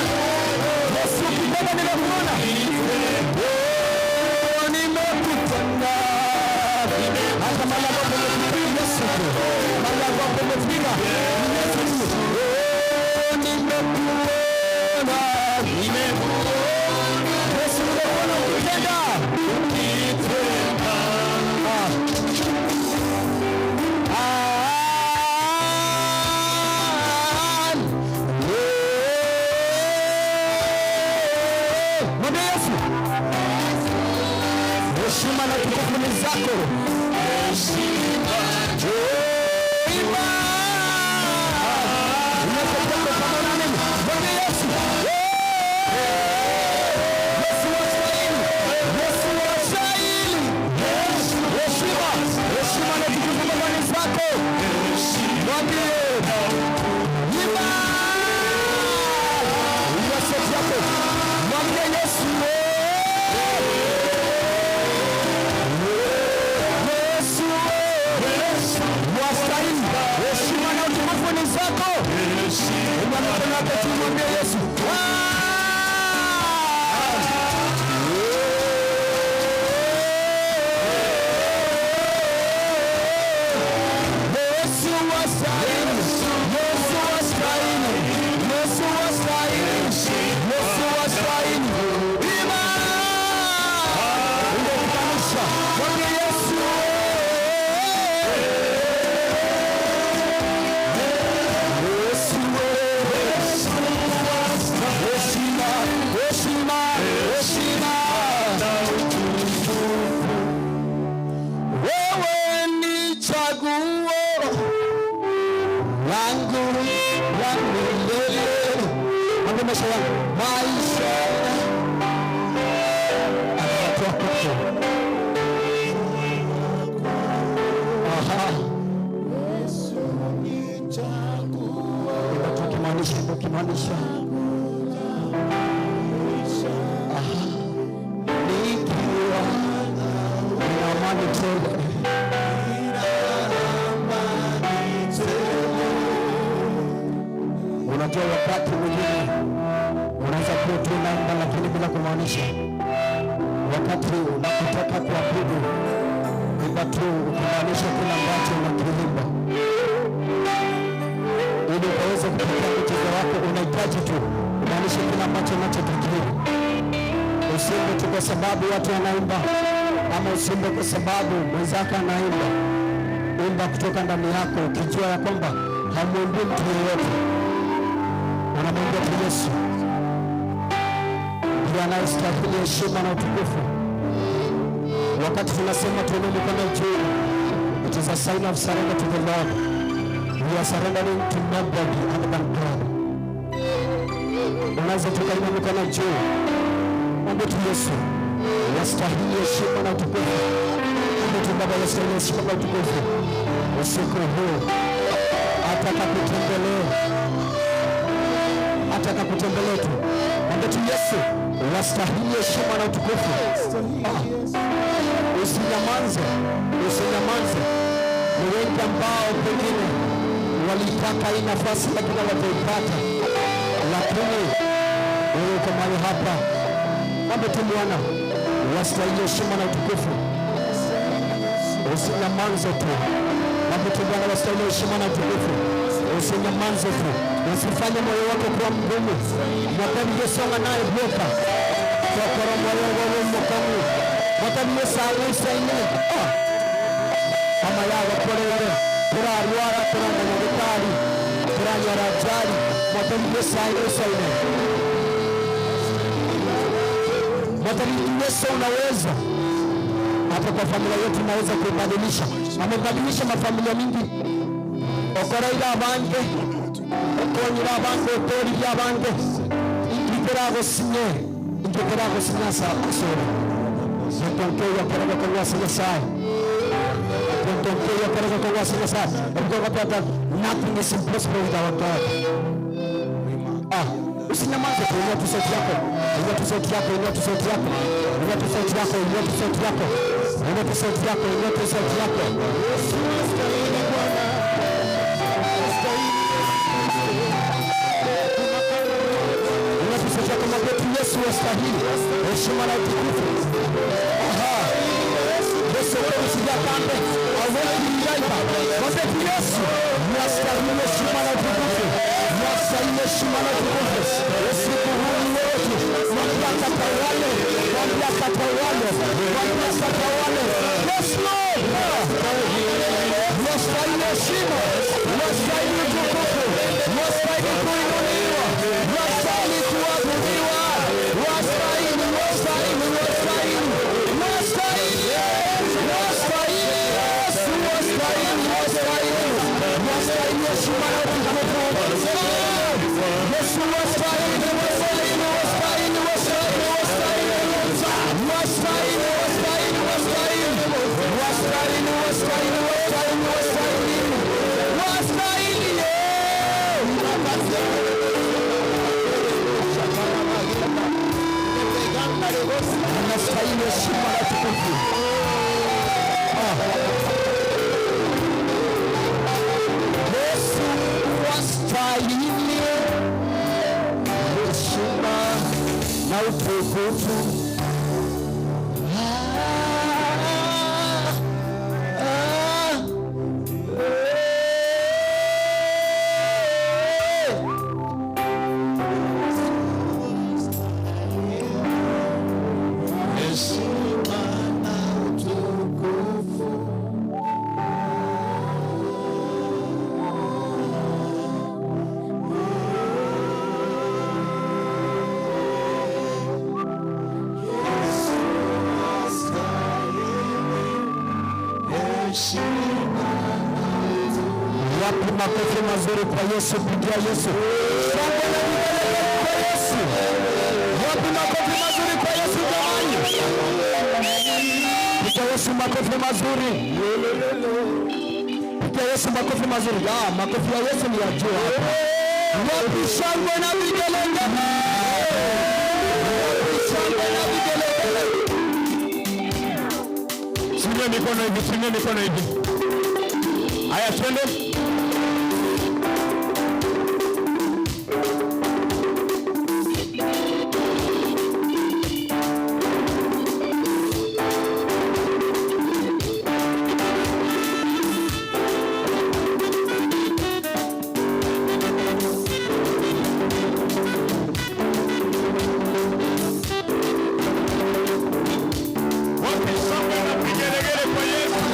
Yesu ukitenda, nimekuona. Oh, nimekutana. Hata mahali ambapo umefika ni Yesu tu. Mahali ambapo umefika ni Yesu tu. Oh, nimekuona, nimekuona. Yesu, nimekuona ukitenda. Ukitenda. Ah. Ah, yeah. Mwambie Yesu, heshima na utukufu ni zako. Imba. Unaweza pamoja na mimi. Mwambie Yesu. Yesu wastahili. Yesu wastahili. Heshima, heshima na utukufu Baba ni zako. Mwambie. Imba. Inua sauti yako. Mwambie Yesu. Yesu, wastahili. Heshima na utukufu ni zako. Inua mikono yako juu, mwambie Yesu. Ah! Yesu wastahili. Yesu wastahili. Yesu wastahili. Yesu wastahili. Imba! Ungekutanisha. Mwambie Yesu. Yesu, heshima, heshima, heshima. Wewe ni chaguo langu la milele. Mwambie maisha yangu, maisha anatoa kwako. Aha. Imba tu ukimaanisha, imba ukimaanisha. Aha. Nikiwa nina amani tele. Unajua wakati mwingine unaweza kuwa tu unaimba lakini bila kumaanisha. Wakati unapotaka kuabudu, imba tu ukimaanisha kile ambacho unakiimba, ili ukaweze kupokea miujiza wako. Unahitaji tu umaanishe kile ambacho unachokikiri. Usiimbe tu kwa sababu watu wanaimba, ama usiimbe kwa sababu mwenzako anaimba. Imba kutoka ndani yako, ukijua ya kwamba hamwimbii mtu yeyote, unamwimbia tu Yesu ndiye anayestahili heshima na utukufu. Wakati tunasema tuinue mikono juu, it is a sign of surrender to the Lord. We are surrendering to nobody other than God. Unaweza tukainua mikono juu, mwambie tu Yesu, wastahili heshima na utukufu. Mwambie tu Baba, wastahili heshima na utukufu. Usiku huu atakakutembelee, atakakutembelee tu. Mwambie tu Yesu, wastahili heshima na utukufu. Ah, usinyamaze, usinyamaze. Ni wengi ambao pengine walitaka hii nafasi lakini hawajaipata. Lakini wewe uko mahali hapa, mwambie tu Bwana wastahili heshima na utukufu. Usinyamaze tu, mwambie tu Bwana wastahili heshima na utukufu. Usinyamaze tu, usifanye moyo wako kuwa mgumu. Mwakani Yesu naye boka tokoro moyo wawe mkomu mwakani Yesu agusaine kama yago korere turarwara turanganya gitari turanyara ajali mwakani Yesu agusaine. Mwakani Yesu unaweza hata kwa familia yetu naweza kuibadilisha. Amebadilisha mafamilia mingi okoreire abange okonyire abange otoririe abange ingiteragosinye ingiteragosinye asa asore yetonkeyo akorega kogwasa Nyasaye yetonkeyo akorega kogwasa Nyasaye obwo. Nothing is impossible with our God. Usinyamaze tu, inua tu sauti yako, inua tu sauti yako, inua tu sauti yako, inua tu sauti yako, inua tu sauti yako, inua tu sauti yako, inua tu sauti yako. Inua tu sauti yako, mwambie tu Yesu wastahili heshima na utukufu. Aha. Yesu kwa pambe aweki yaiba. Mwambie tu Yesu wastahili heshima na utukufu. Wastahili heshima na utukufu. Usiku huu ni wetu. Mwambie akatawale, mwambie akatawale, mwambie akatawale. Yes Lord. Wastahili heshima, wastahili utukufu, wastahili kuinuliwa, wastahili kuabudiwa, wastahili, wastahili, wastahili, wastahili, wastahili, Yesu, wastahili, wastahili, wastahili heshima na utukufu. Yesu wastahili, wastahili, wastahili, wastahili, wastahili, wastahili, wastahili, wastahili, wastahili, wastahili, wastahili, wastahili, wastahili. Anastahili heshima na utukufu. Yesu wastahili heshima na utukufu. Ah, ah, eh. Heshima na utukufu. Heshima. Wapi makofi mazuri kwa Yesu? Pigia Yesu shangwe na vigelegele kwa Yesu. Wapi makofi mazuri kwa Yesu jamani? Pigia Yesu makofi mazuri. Pigia Yesu makofi mazuri. Ah, makofi ya Yesu ni ya juu hapa. Wapi shangwe na vigelegele? Wapi shangwe na vigelegele? Simia mikono hivi, simia mikono hivi. Haya, twende. Wapi shangwe na vigelegele kwa Yesu?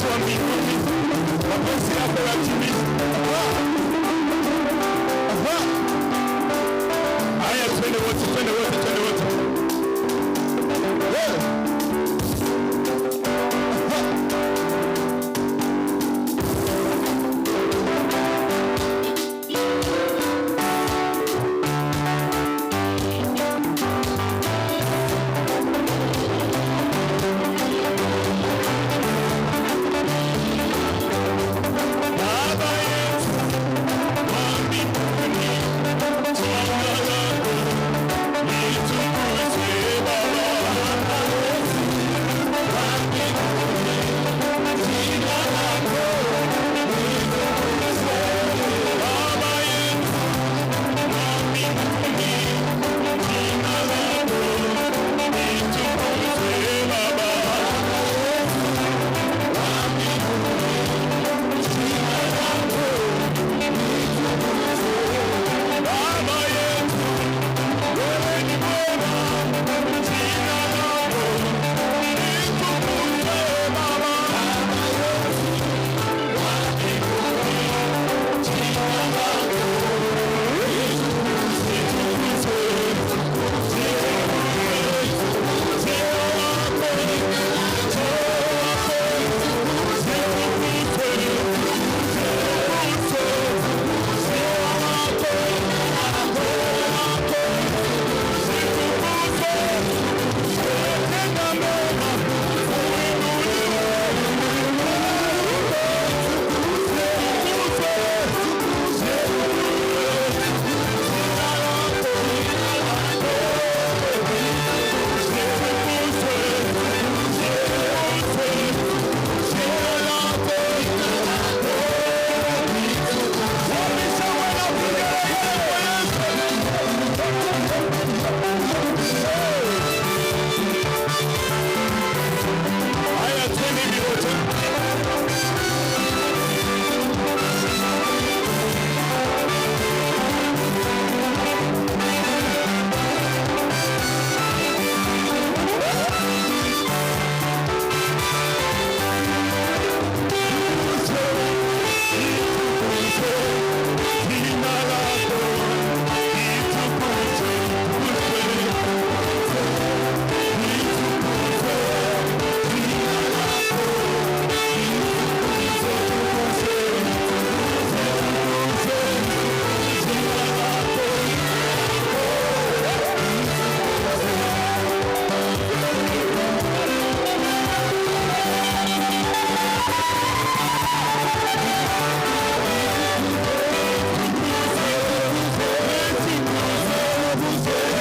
yetu wa mbinguni, mapenzi yako yatimizwe. Aha. Haya, twende wote, twende wote, twende wote. Yeah. Aha. Baba yetu wa mbinguni, jina lako litukuzwe. Baba yetu wa mbinguni, jina lako litukuzwe. Baba yetu wa mbinguni, jina lako litukuzwe. Baba yetu wa mbinguni, jina lako litukuzwe. Baba yetu, wewe ni mwema, jina lako litukuzwe. Baba yetu wa mbinguni, jina lako litukuzwe. Jina lako, Haya, twende hivi wote. Jina lako litukuzwe, litukuzwe,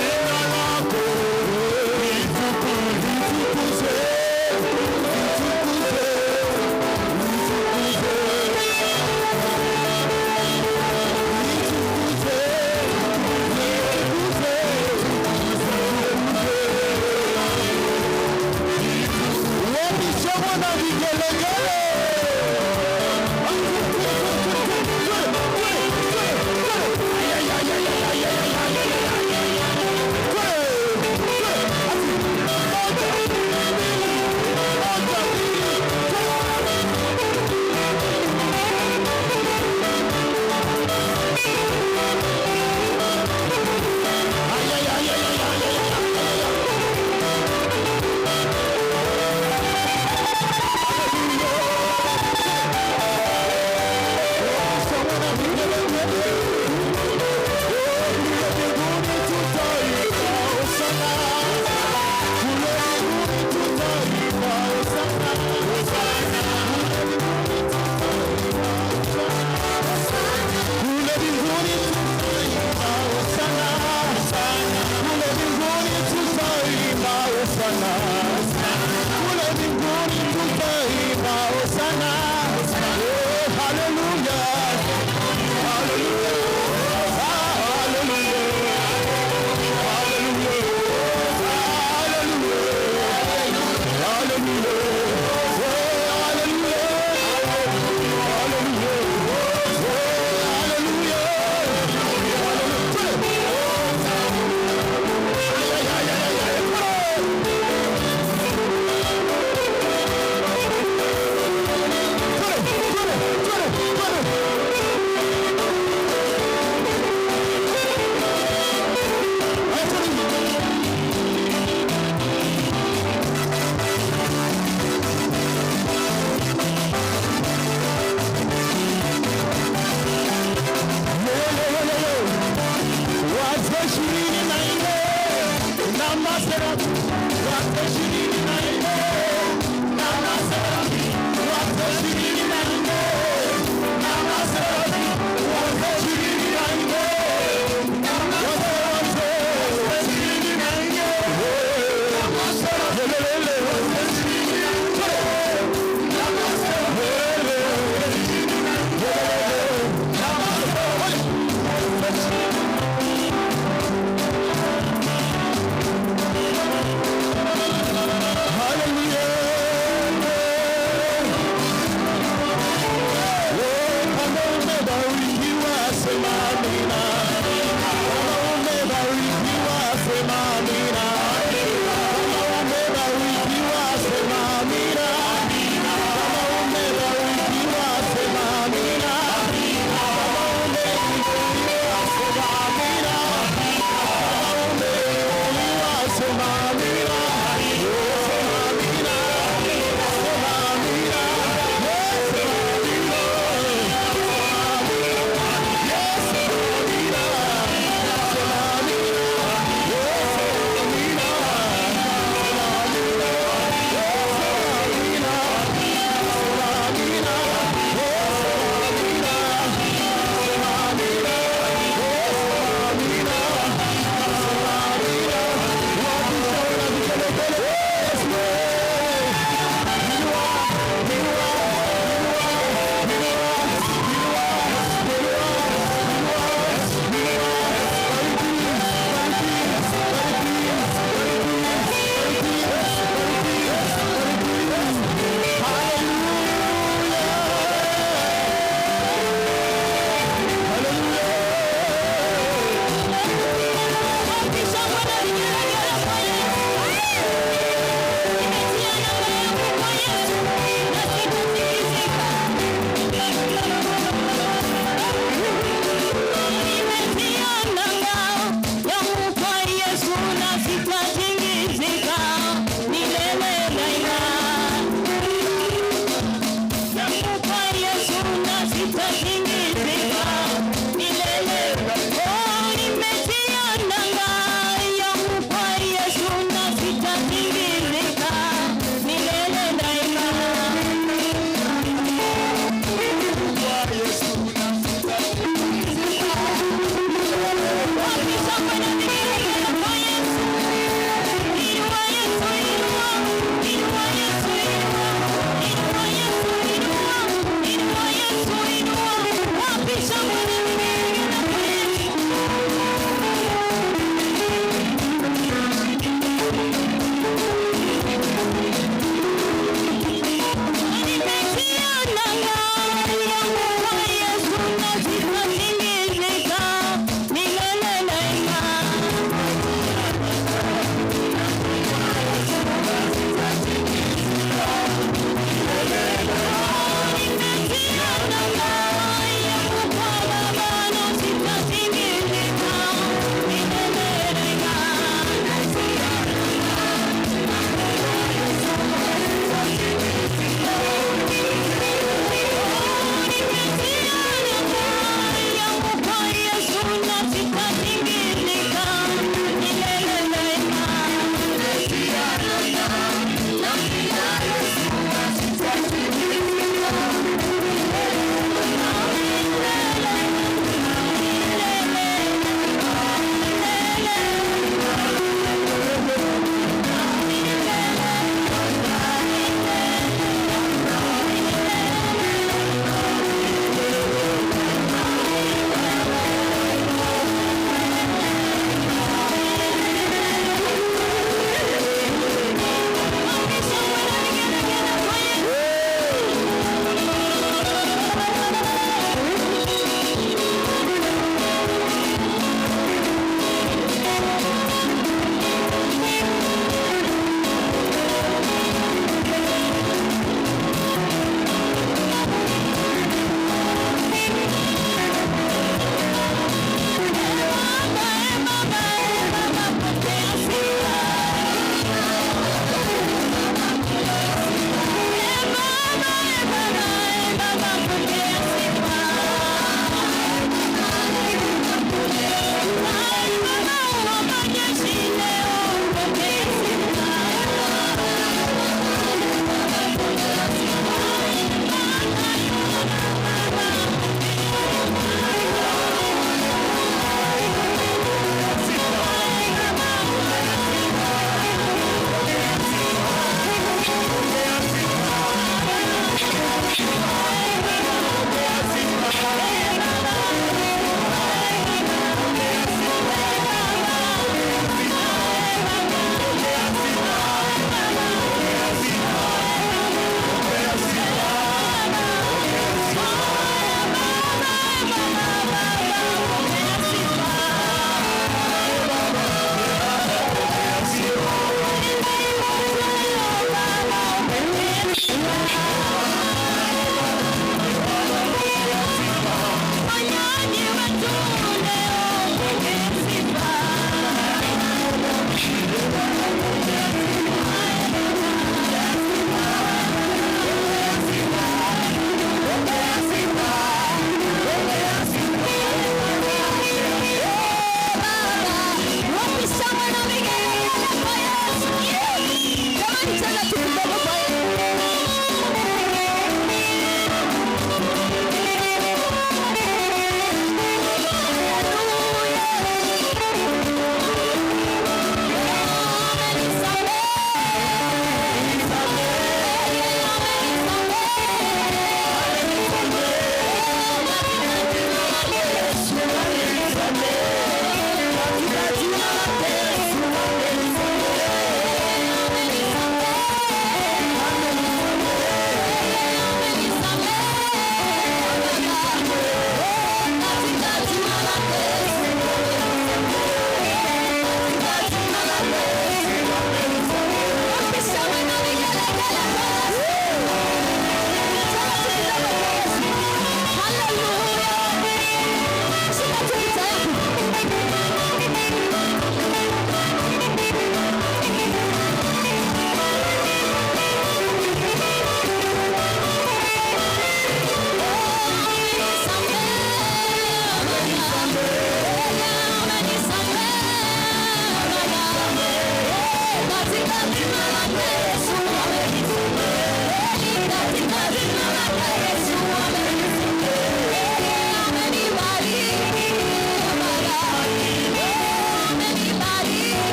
jina lako litukuzwe, litukuzwe, jina lako. Wapi na vigelegele? Kule mbinguni tutaimba hosana, kule mbinguni tutaimba hosana, kule mbinguni tutaimba hosana. Oh, haleluya, haleluya, haleluya, haleluya, haleluya, haleluya, haleluya, haleluya. Hallelujah. maserafi wote 24 na maserafi wote 24 na maserafi wote 24 na maserafi wote 24 na maserafi wote 24 na maserafi wote 24.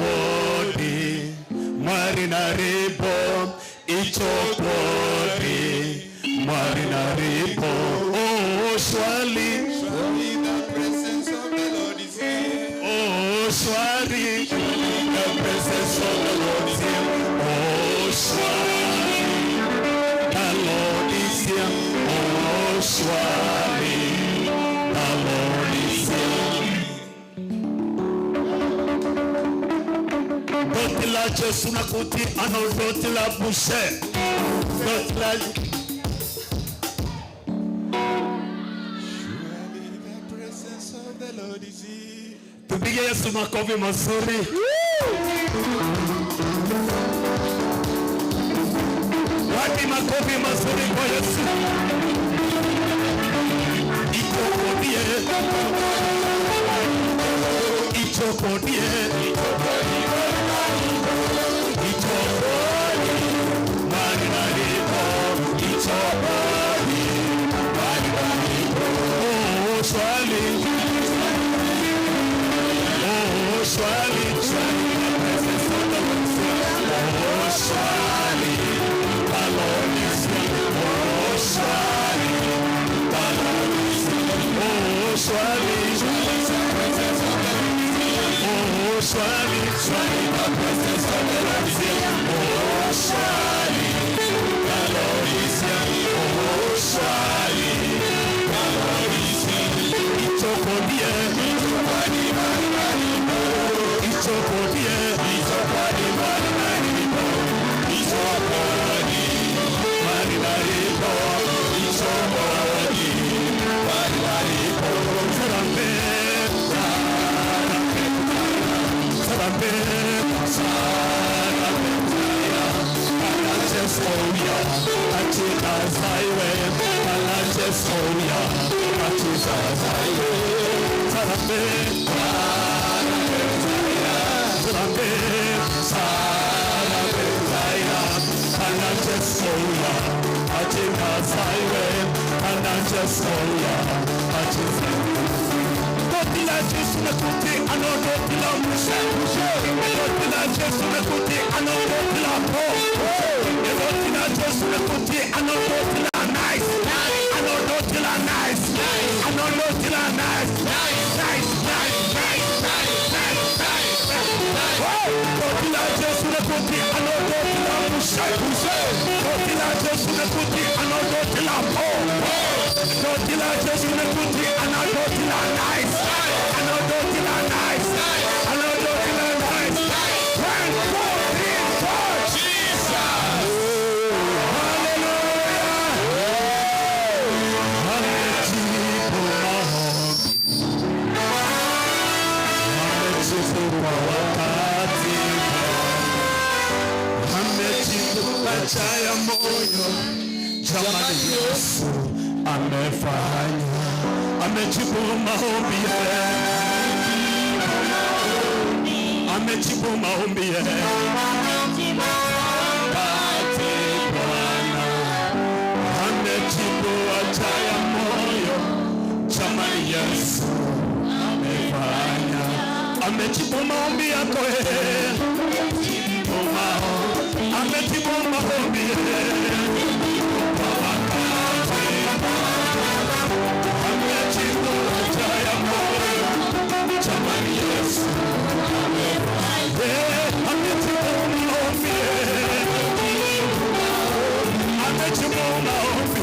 Ichokwadi Mwari naripo, ichokwadi Mwari naripo. Oh, surely, Surely the presence of the Lord is here. Oh, surely, the presence of the Lord is here. Oh, surely, the Lord is here. Oh, surely, the Lord is here. Dotila Jesu nakuti ano dotila bushe. Dotila. Surely the presence of the Lord is here. Tupige Yesu makofi mazuri. Wapi makofi mazuri kwa Yesu? Ichokodie. Ichokodie. Ichokodie. Mwari naripo. Ichokodie. Mwari naripo. Oh, surely. Oh, surely, surely the presence of the Lord is here. Oh, surely the Lord is here. Oh, surely the Lord is here. Oh, surely, surely the presence of the Lord is here. Oh, surely, surely the presence of the Lord is here. Oh, surely the Lord is here. Oh, surely the Lord is here. Ichokodie. Ichokodie. Ichokodie. Ichokodie. Sarambe, sarambe, sarambe, Anachesoya, achikazaiwe, anachesoya, achikazaiwe. Sarambe, sarambe, sarambe, anachesoya, achikazaiwe, anachesoya, achikazaiwe. Dotila Jesu nakuti ano dotila mushe. Dotila Jesu nakuti ano dotila po. Dotila Jesu nakuti ano dotila nice. Ano dotila nice. Ano dotila nice. Nice, nice, nice, nice, nice, nice. Dotila Jesu nakuti ano dotila mushe. Dotila Jesu nakuti ano dotila po. Dotila Jesu nakuti ano dotila nice. Ano dotila nice. Ano dotila nice. 1, 2, 3, 4. Jesus. Hallelujah. Amejibu maombi. Amejibu kwa wakati. Amejibu haja ya moyo. Jamani, Yesu amefanya. Amejibu maombi, amejibu maombi. Wakati Bwana amejibu haja ya moyo, jamani, Yesu amefanya, amejibu maombi yako, eh. Amejibu maombi, kwa wakati. Amejibu haja ya moyo, jamani, Yesu amejibu maombi, amejibu maombi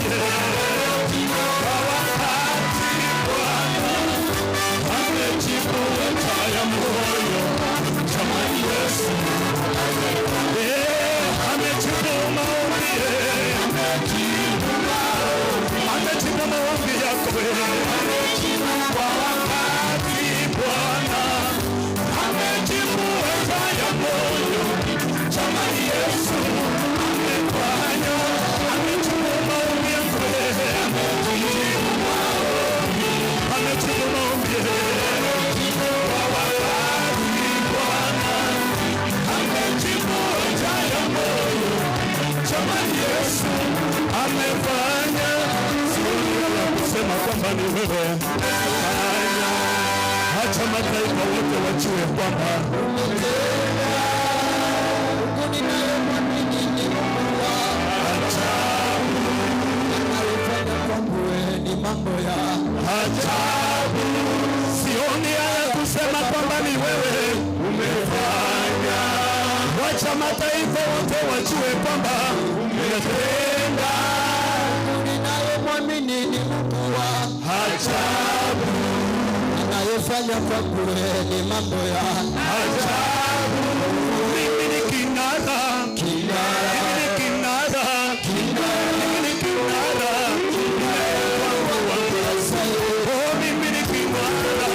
kwa wakati. Bwana amejibu haja ya moyo, jamani, Yesu amejibu maombi, amejibu maombi yako kwa wakati. Bwana amejibu haja ya moyo, jamani, Yesu amefanya, amejibu maombi yako, amejibu maombi kwa wakati. Bwana amejibu haja ya moyo, jamani, Yesu amefanya. Sio ya kusema kwamba ni wewe fanya, acha mataifa wote wajue kwamba Mungu ninayemwamini ni Mungu wa ajabu. Anayofanya kwangu ni mambo ya Ajabu. Sioni haya kusema kwamba ni wewe umefanya. Wacha mataifa wote wajue kwamba umetenda. Mungu ninayemwamini ni Mungu wa Ajabu. Anayofanya kwangu ni mambo ya Ajabu. Mimi ni kinara, mimi ni kinara, mimi ni kinara. Oh, mimi ni kinara,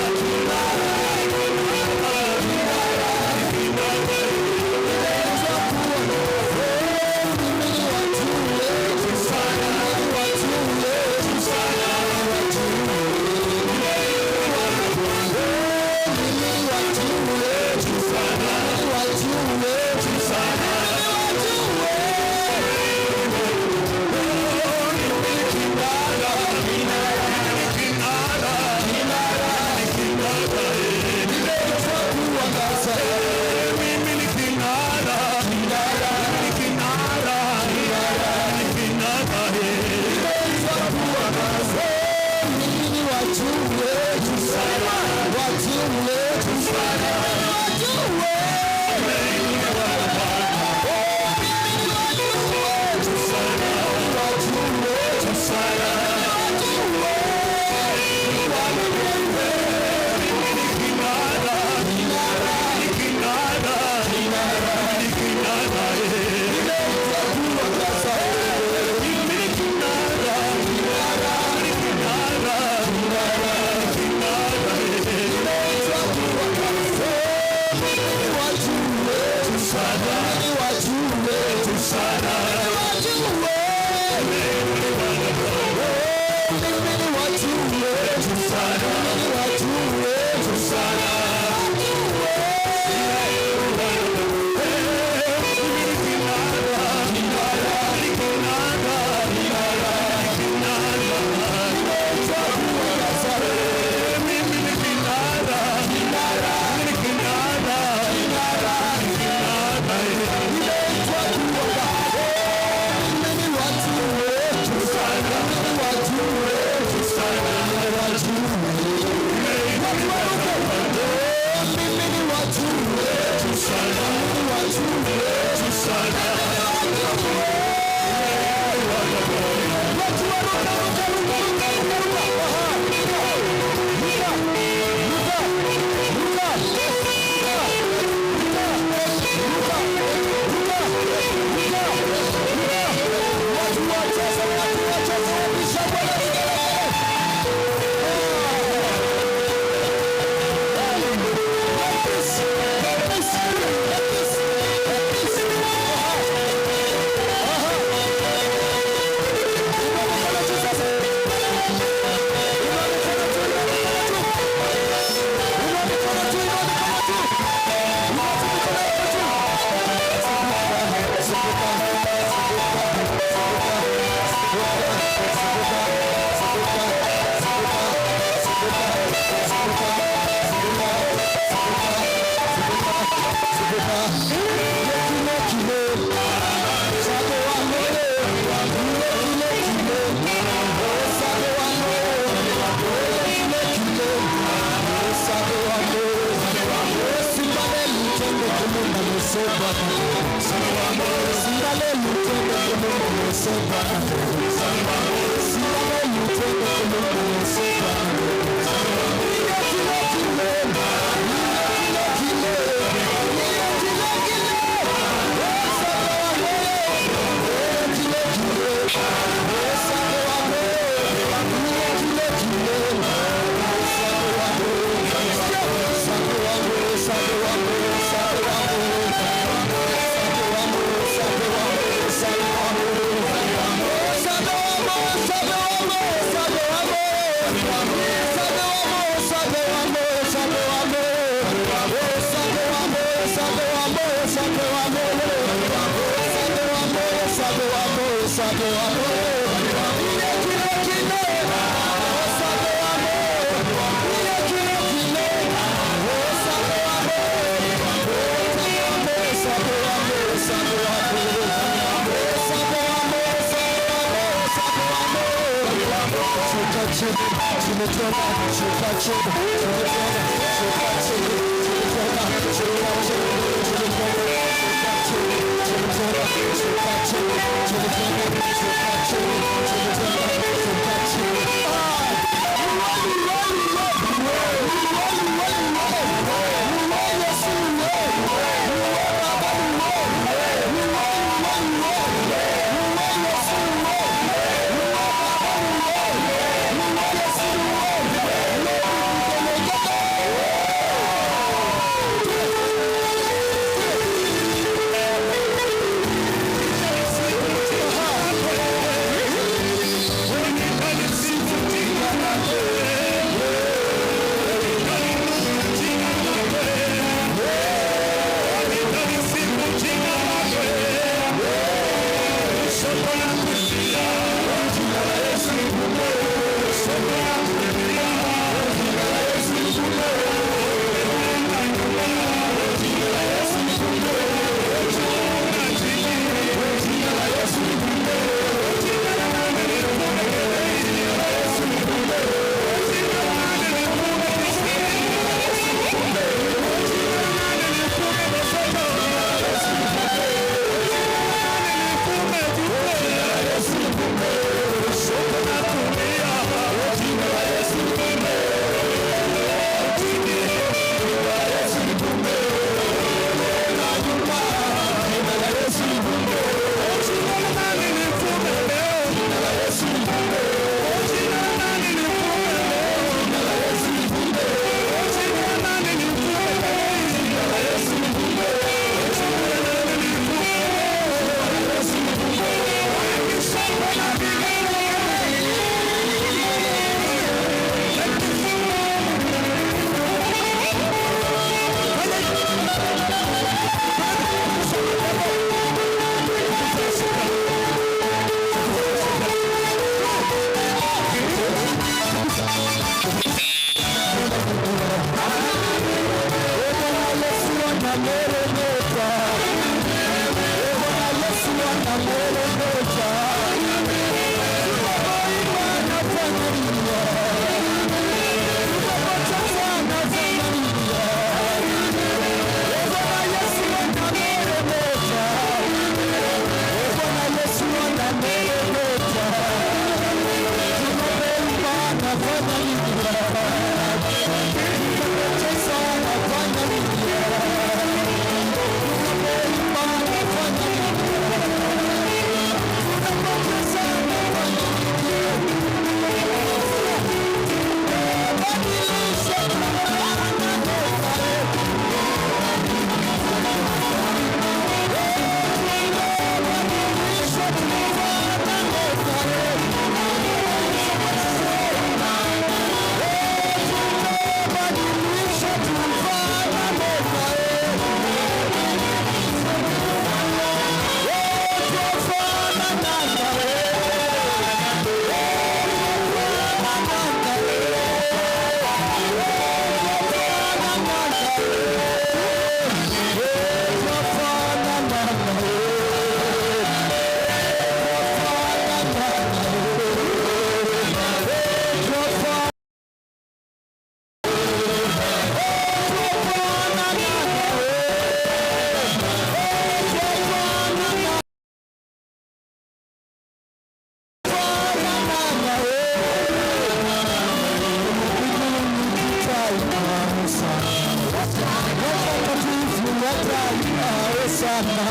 Watakatifu wataimba hosana,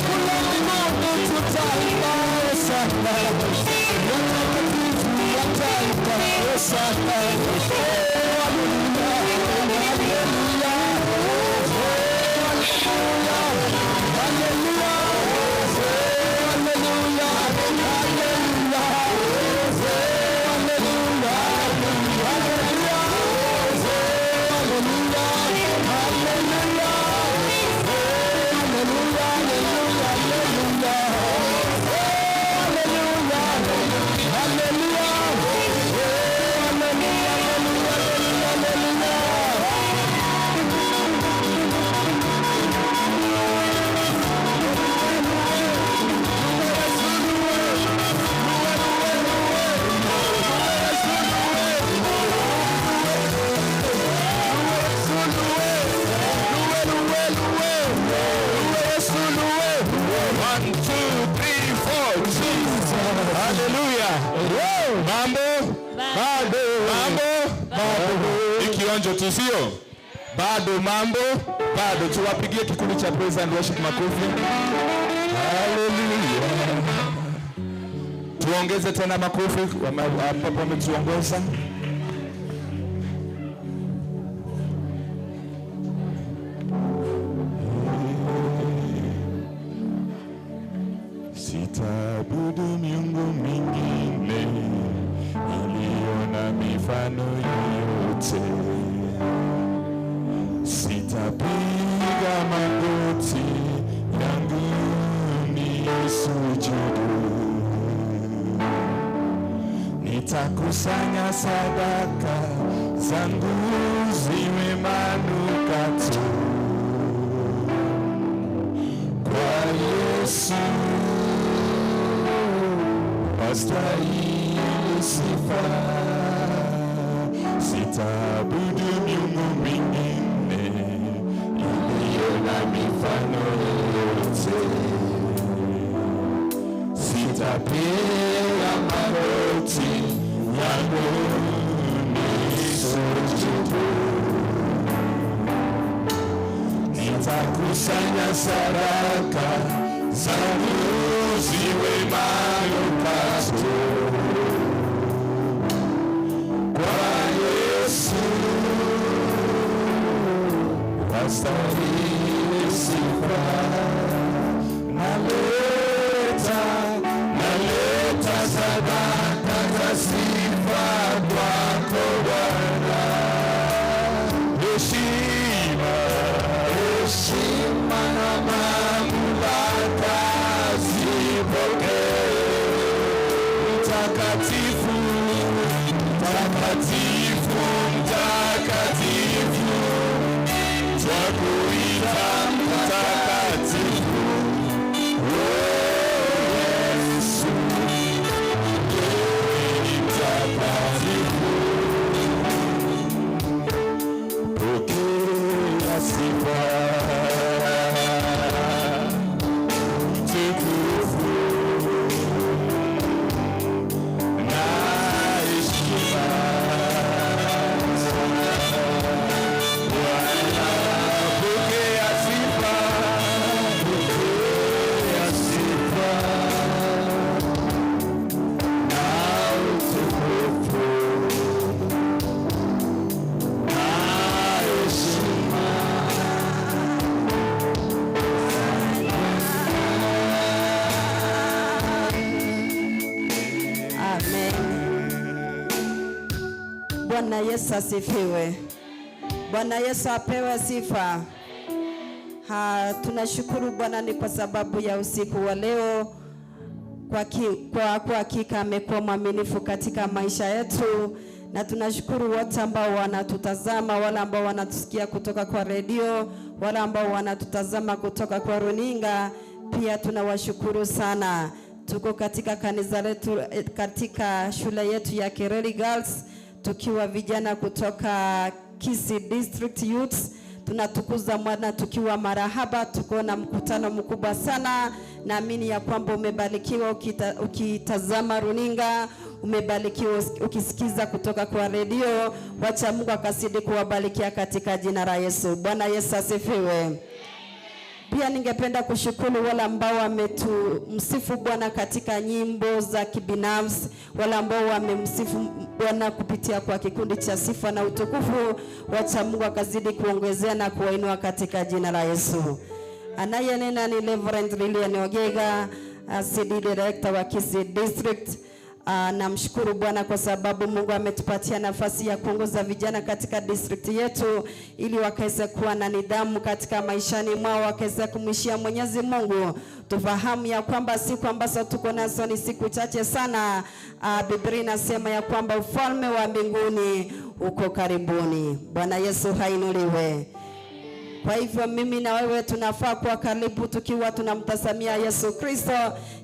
kule mbinguni tutaimba hosana. Watakatifu wataimba hosana. Oh, haleluya, haleluya, haleluya, haleluya, haleluya, haleluya, haleluya, haleluya, haleluya, haleluya, haleluya, haleluya, haleluya, haleluya, haleluya, haleluya. One, two, three, four. Jesus. Hallelujah. Mambo bado, mambo bado, ni kionjo tu, sio bado, mambo bado. Tuwapigie kikundi cha praise and worship makofi. Hallelujah. Tuongeze tena makofi ambapo wametuongoza. Sitaabudu miungu mingine iliyo na mifano yoyote. Sitapiga magoti yangu nisujudu. Nitakusanya sadaka zangu ziwe manukato kwa Yesu wastahili sifa. Sitaabudu miungu mingine iliyo na mifano yoyote. Sitapiga magoti yangu nisujudu. Nitakusanya sadaka zangu ziwe manukato kwa Yesu wastahili sifa. Naleta, naleta sadaka za sifa kwako Bwana, heshima, heshima na mamlaka zipokee. Mtakatifu, mtakatifu, mtakatifu, twakuita mtakatifu. Yesu, wewe ni mtakatifu. Pokea sifa, utukufu na heshima. Bwana, pokea sifa, pokea sifa na utukufu na heshima. Amen. Bwana Yesu asifiwe. Bwana Yesu apewe sifa. Ha, tunashukuru Bwana ni kwa sababu ya usiku wa leo. Kwa hakika amekuwa mwaminifu katika maisha yetu, na tunashukuru wote ambao wanatutazama, wale ambao wanatusikia kutoka kwa redio, wale ambao wanatutazama kutoka kwa runinga, pia tunawashukuru sana. Tuko katika kanisa letu, katika shule yetu ya Kereri Girls, tukiwa vijana kutoka Kisii District Youths. Tunatukuza Bwana tukiwa marahaba, tuko na mkutano mkubwa sana. Naamini ya kwamba umebarikiwa ukitazama runinga, Umebarikiwa ukisikiza kutoka kwa redio. Wacha Mungu akazidi kuwabarikia katika jina la Yesu. Bwana Yesu asifiwe. Pia ningependa kushukuru wale ambao wametumsifu Bwana katika nyimbo za kibinafsi, wale ambao wamemsifu Bwana kupitia kwa kikundi cha sifa na utukufu. Wacha Mungu akazidi kuongezea na kuwainua katika jina la Yesu. Anayenena ni Reverend Lilian Ogega, CD Director wa Kisii District. Namshukuru Bwana kwa sababu Mungu ametupatia nafasi ya kuongoza vijana katika district yetu ili wakaweze kuwa na nidhamu katika maishani mwao, wakaweze kumwishia Mwenyezi Mungu. Tufahamu ya kwamba siku ambazo tuko nazo ni siku chache sana. Biblia inasema ya kwamba ufalme wa mbinguni uko karibuni. Bwana Yesu hainuliwe. Kwa hivyo mimi na wewe tunafaa kuwa karibu tukiwa tunamtazamia Yesu Kristo,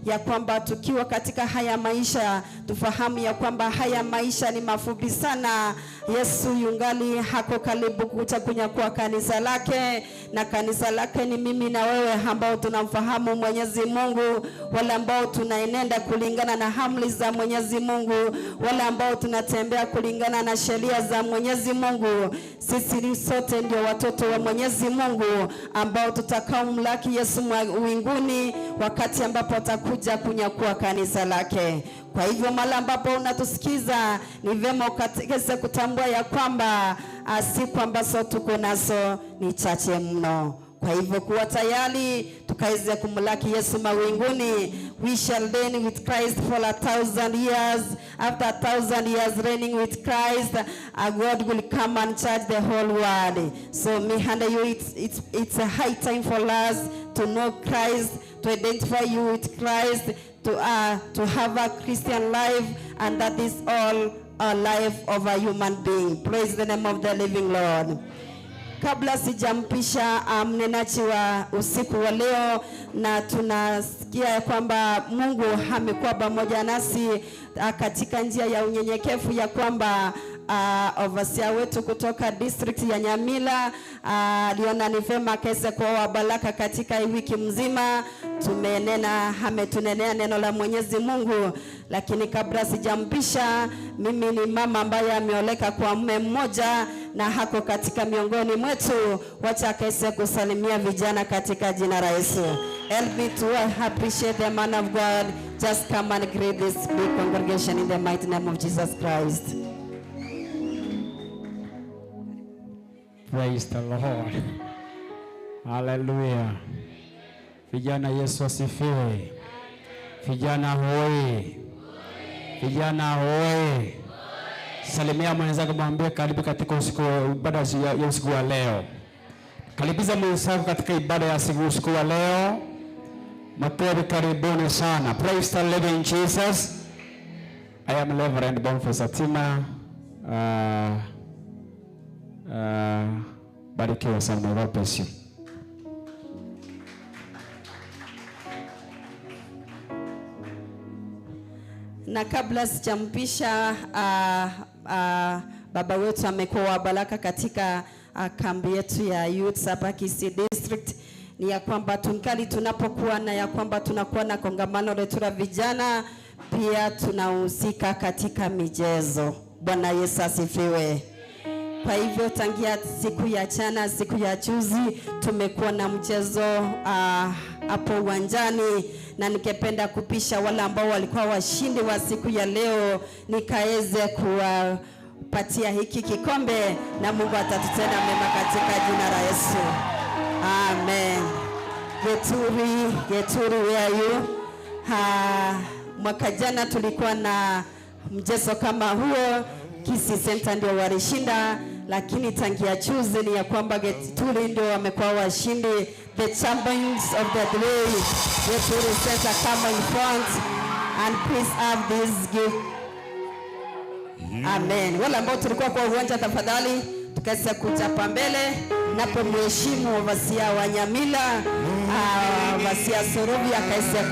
ya kwamba tukiwa katika haya maisha tufahamu ya kwamba haya maisha ni mafupi sana. Yesu yungali hako karibu kuja kunyakua kanisa lake, na kanisa lake ni mimi na wewe ambao tunamfahamu Mwenyezi Mungu, wale ambao tunaenenda kulingana na amri za Mwenyezi Mungu, wale ambao tunatembea kulingana na sheria za Mwenyezi Mungu. Sisi ni sote ndio watoto wa Mwenyezi Mungu ambao tutakao mlaki Yesu mbinguni wakati ambapo atakuja kunyakua kanisa lake. Kwa hivyo mahali ambapo unatusikiza ni vyema ukaweze kutambua ya kwamba siku ambazo tuko nazo ni chache mno. Kwa hivyo kuwa tayari tukaweze kumlaki Yesu mawinguni. We shall reign with Christ for 1,000 years. After 1,000 years reigning with Christ, God will come and judge the whole world. So me and you, it's a high time for us to know Christ, to identify you with Christ, to have a Christian life, and that is all a life of a human being. Praise the name of the living Lord. Kabla sijampisha mnenaji wa usiku wa leo, na tunasikia ya kwamba Mungu amekuwa pamoja nasi katika njia ya unyenyekevu, ya kwamba overseer wetu kutoka district ya Nyamira aliona ni vema akaweze kuwa baraka katika hii wiki mzima. Tumenena, ametunenea neno la Mwenyezi Mungu. Lakini kabla sijampisha, mimi ni mama ambaye ameoleka kwa mume mmoja na hako katika miongoni mwetu. Wacha akaweze kusalimia vijana katika jina la Yesu. Help me to appreciate the man of God. Just come and greet this big congregation in the mighty name of Jesus Christ. Praise the Lord. Hallelujah. Vijana, Yesu asifiwe. Vijana hoi. Vijana hoi. Salimia mwenzako, mwambie karibu katika usiku wa ibada ya usiku wa leo. Karibisha mwenzako katika ibada ya usiku wa leo. Mapori, karibuni sana. Praise the living Jesus. I am Reverend Boniface Atima. Barikiwa sana. God bless you. Na kabla sijampisha baba wetu amekuwa wa baraka katika kambi yetu ya youth hapa Kisii District, ni ya kwamba tungali tunapokuwa na ya kwamba tunakuwa na kongamano letu la vijana, pia tunahusika katika michezo. Bwana Yesu asifiwe. Kwa hivyo tangia siku ya jana, siku ya juzi, tumekuwa na mchezo hapo uwanjani, na ningependa kupisha wale ambao walikuwa washindi wa siku ya leo nikaweze kuwapatia hiki kikombe, na Mungu atatutenda mema katika jina la Yesu. Amen. Geturi, Geturi, where are you? Mwaka jana tulikuwa na mchezo kama huo, Kisii Center ndio walishinda, lakini tangia juzi ni ya kwamba Geturi ndio wamekuwa washindi, the champions of the day. Geturi Center, come in front and please have this gift. Amen. Wale ambao tulikuwa kwa uwanja, tafadhali tukaweza kuchapa mbele, napomheshimu overseer wa Nyamira, overseer Sorobi akaweza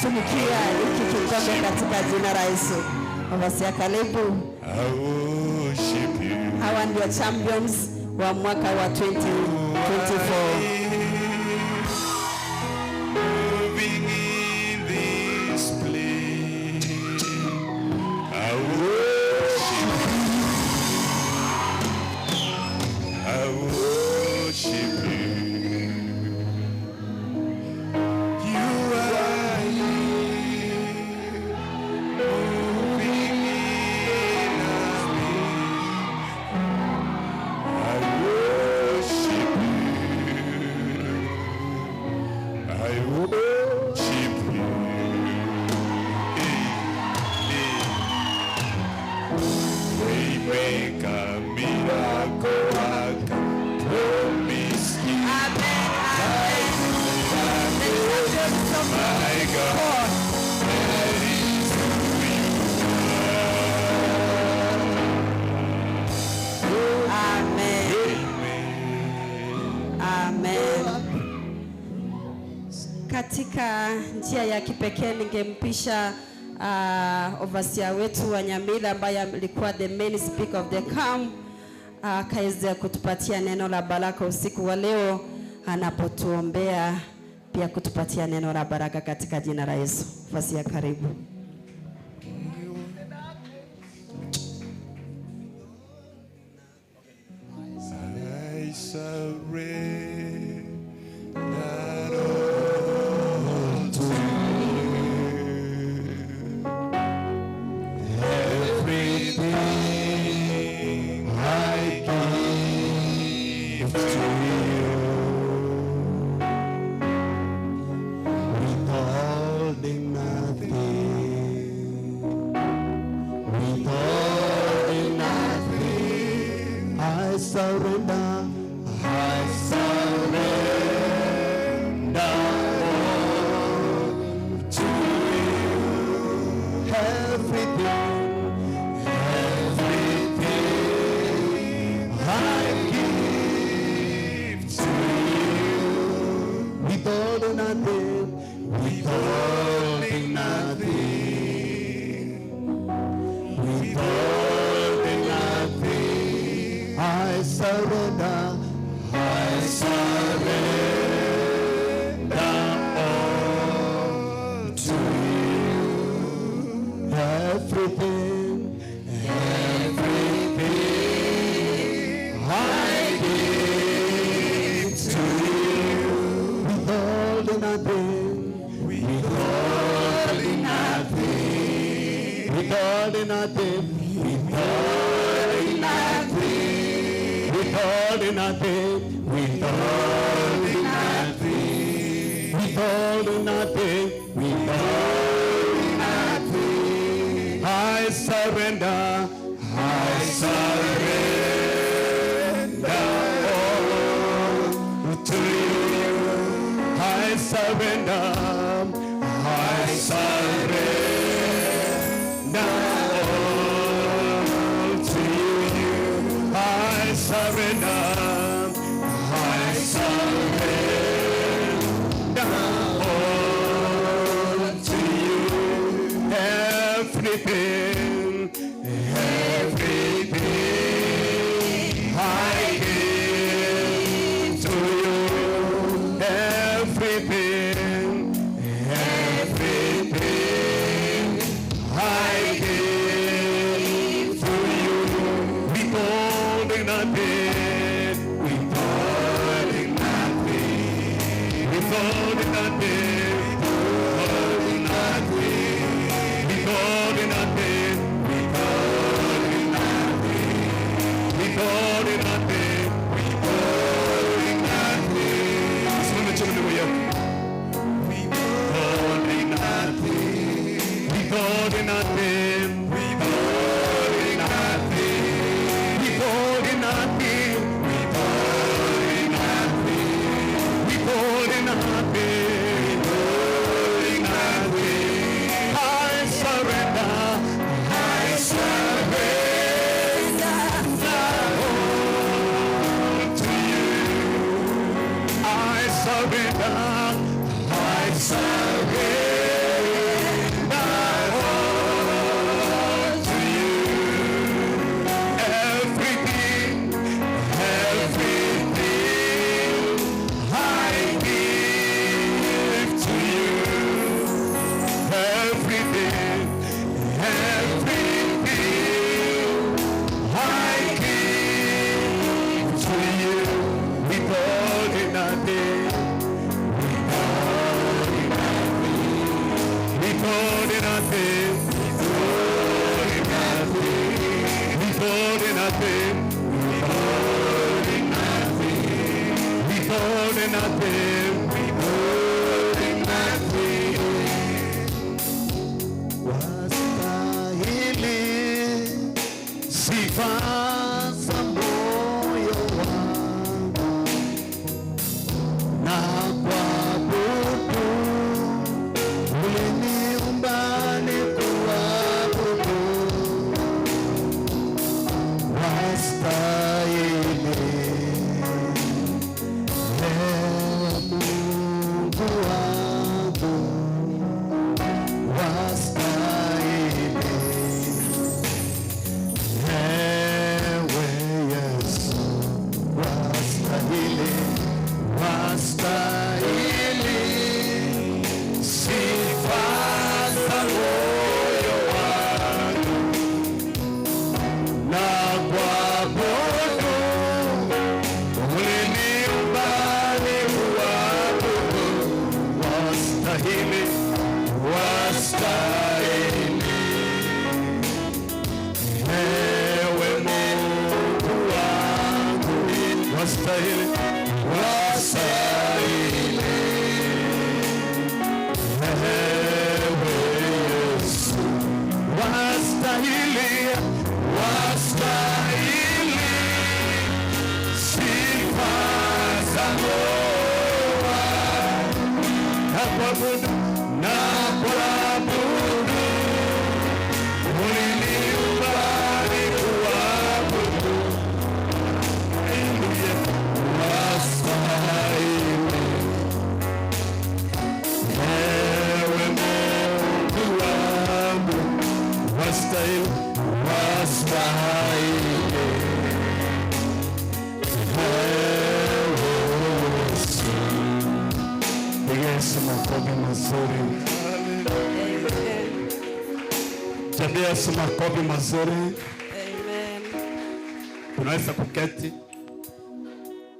kuwatumikia hiki kikombe katika jina la Yesu. Overseer, karibu. I worship you. Hawa ndio champions wa mwaka wa 2024. Moving in this place. Katika njia ya kipekee ningempisha overseer wetu wa Nyamira ambaye alikuwa the main speaker of the camp akaweza kutupatia neno la baraka usiku wa leo, anapotuombea pia kutupatia neno la baraka katika jina la Yesu. Overseer, karibu. I surrender all to you. Everything I give to you. Withholding nothing, withholding nothing, I surrender, I surrender all to you. Everything, everything I give to you. Withholding nothing, withholding nothing, withholding nothing. I surrender, I surrender all to you. Everything, everything I give to you. Withholding nothing, withholding nothing, withholding nothing, withholding nothing, withholding nothing, withholding nothing, withholding nothing, withholding nothing. I surrender, I surrender all to you. I surrender, I surrender all to you. I surrender, I surrender all to you. Everything, everything I give to you. Everything, everything I give to you. Withholding nothing, withholding nothing, withholding nothing, withholding nothing, withholding nothing, withholding nothing, withholding nothing, withholding nothing. Simama chini ndugu yako. Withholding nothing, withholding nothing, withholding nothing, withholding nothing, withholding nothing, withholding nothing, withholding nothing. I surrender, I surrender all to you. I surrender, I surrender all to you. Everything, everything I give to you. Everything, everything I give to you. Withholding nothing, withholding nothing, withholding nothing, withholding nothing, withholding nothing, withholding nothing, withholding nothing, withholding nothing. Wastahili sifa za moyo wangu na kuabudu, uliniumba nikuabudu. Wastahili, Ee Mungu. Wastahili, wastahili, ewe Yesu, wastahili, wastahili sifa zangu, nakuabudu, nakuabudu, uliniumba nikuabudu. Wastahili, ewe Mungu wangu, wastahili, wastahili, ewe Yesu. Piga Yesu makofi mazuri. Chapia Yesu makofi mazuri. Amen. Tunaweza kuketi.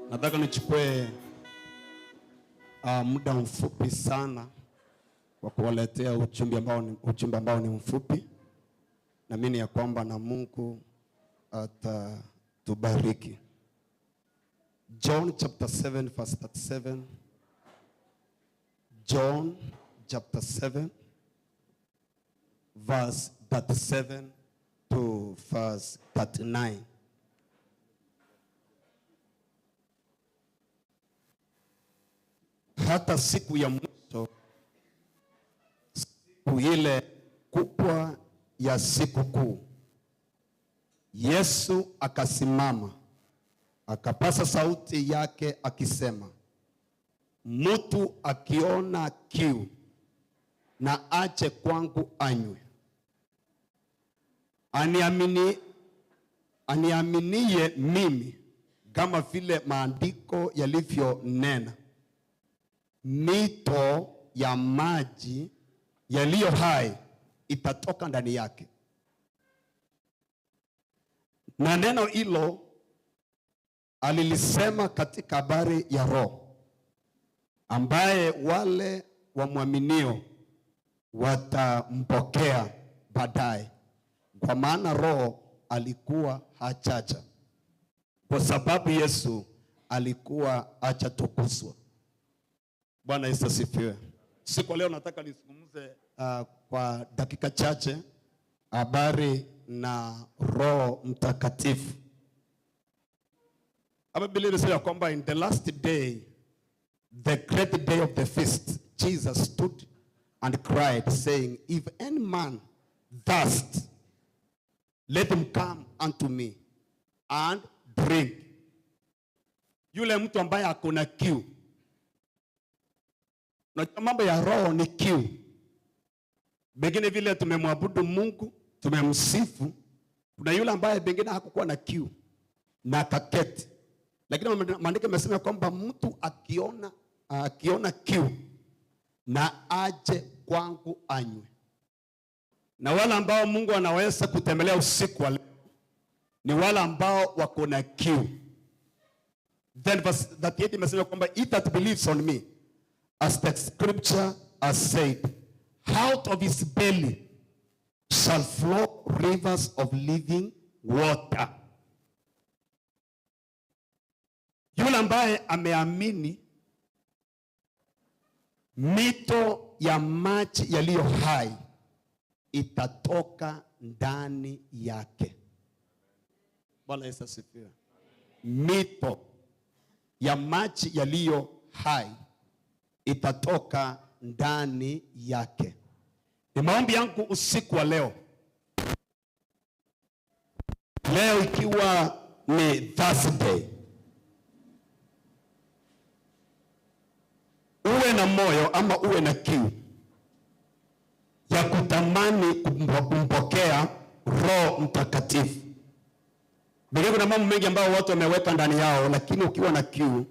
Nataka nichukue muda mfupi sana wa kuwaletea ujumbe ambao ni mfupi. Naamini ya kwamba na Mungu atatubariki. John chapter 7 verse 37. John chapter 7 verse 37 to verse 39. Hata siku ya mwisho, siku ile kubwa ya sikukuu, Yesu akasimama akapasa sauti yake akisema, mtu akiona kiu na aje kwangu anywe. Aniaminie mimi, kama vile maandiko yalivyonena, mito ya maji yaliyo hai itatoka ndani yake. Na neno hilo alilisema katika habari ya Roho, ambaye wale wamwaminio watampokea baadaye, kwa maana Roho alikuwa hajaja, kwa sababu Yesu alikuwa hajatukuzwa. Bwana Yesu asifiwe. Siku leo nataka nizungumze kwa dakika chache habari na Roho Mtakatifu. Hapa Biblia inasema kwamba in the last day, the great day of the feast, Jesus stood and cried, saying, if any man thirst, let him come unto me and drink. Yule mtu ambaye ako na kiu. Unajua mambo ya roho ni kiu. Pengine vile tumemwabudu Mungu, tumemsifu, kuna yule ambaye pengine hakukuwa na kiu na akaketi. Lakini maandiko yamesema kwamba mtu akiona kiu na aje kwangu anywe. Na wale ambao Mungu anaweza kutembelea usiku wa leo ni wale ambao wako na kiu. Then verse 38 imesema kwamba he that believes on me, as the scripture has said, out of his belly shall flow rivers of living water. Yule ambaye ameamini, mito ya maji yaliyo hai itatoka ndani yake. Bwana Yesu asifiwe. Mito ya maji yaliyo hai itatoka ndani yake. Ni maombi yangu usiku wa leo. Leo ikiwa ni Thursday, uwe na moyo ama uwe na kiu ya kutamani kumpokea Roho Mtakatifu. Biblia kuna mambo mengi ambayo watu wameweka ndani yao, lakini ukiwa na kiu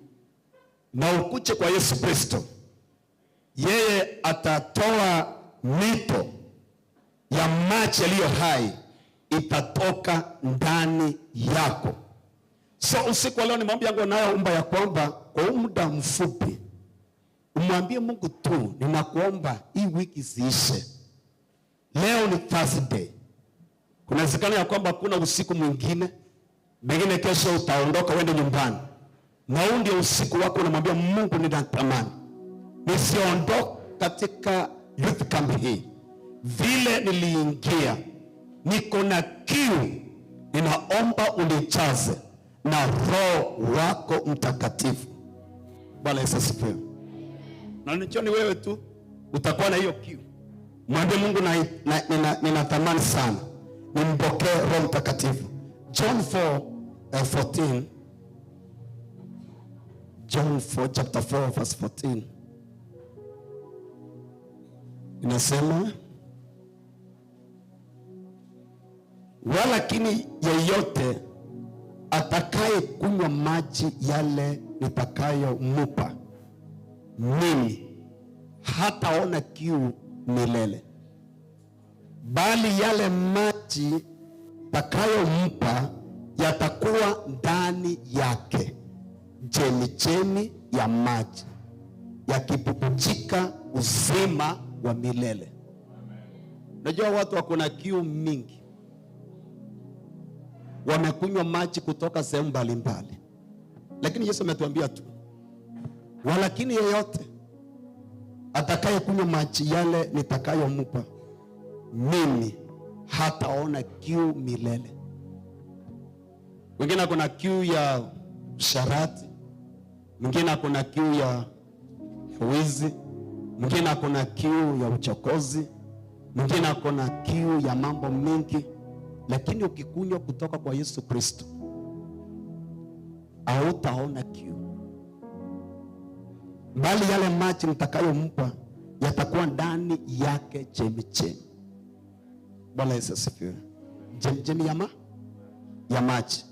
na ukuje kwa Yesu Kristo, yeye atatoa mito ya maji yaliyo hai itatoka ndani yako. So usiku wa leo ni maombi yangu nayoomba ya kwamba kwa muda mfupi umwambie Mungu tu, ninakuomba hii wiki ziishe. Leo ni Thursday. Kuna uwezekano ya kwamba kuna usiku mwingine, pengine kesho utaondoka uende nyumbani. Na huu ndio usiku wako, unamwambia Mungu, ninatamani nisiondoke katika youth camp hii vile niliingia, niko na kiu, ninaomba unijaze na Roho wako Mtakatifu. Bwana Yesu asifiwe. Na nicho ni wewe tu utakuwa na hiyo kiu. Mwambie Mungu, ninatamani sana nimpokee Roho Mtakatifu. John 4:14. John 4 chapter 4 verse 14 inasema, walakini yeyote atakaye kunywa maji yale nitakayomupa mimi hataona kiu milele, bali yale maji nitakayompa yatakuwa ndani yake chemichemi ya maji yakibubujika uzima wa milele. Unajua watu wako na kiu mingi, wamekunywa maji kutoka sehemu mbalimbali, lakini Yesu ametuambia tu, walakini yeyote atakaye kunywa maji yale nitakayompa mimi hataona kiu milele. Wengine wako na kiu ya usharati, mwingine ako na kiu ya wizi, mwingine ako na kiu ya uchokozi, mwingine ako na kiu ya mambo mengi, lakini ukikunywa kutoka kwa Yesu Kristo hautaona kiu, bali yale maji nitakayompa yatakuwa ndani yake chemichemi. Bwana Yesu asifiwe. Chemichemi ya maji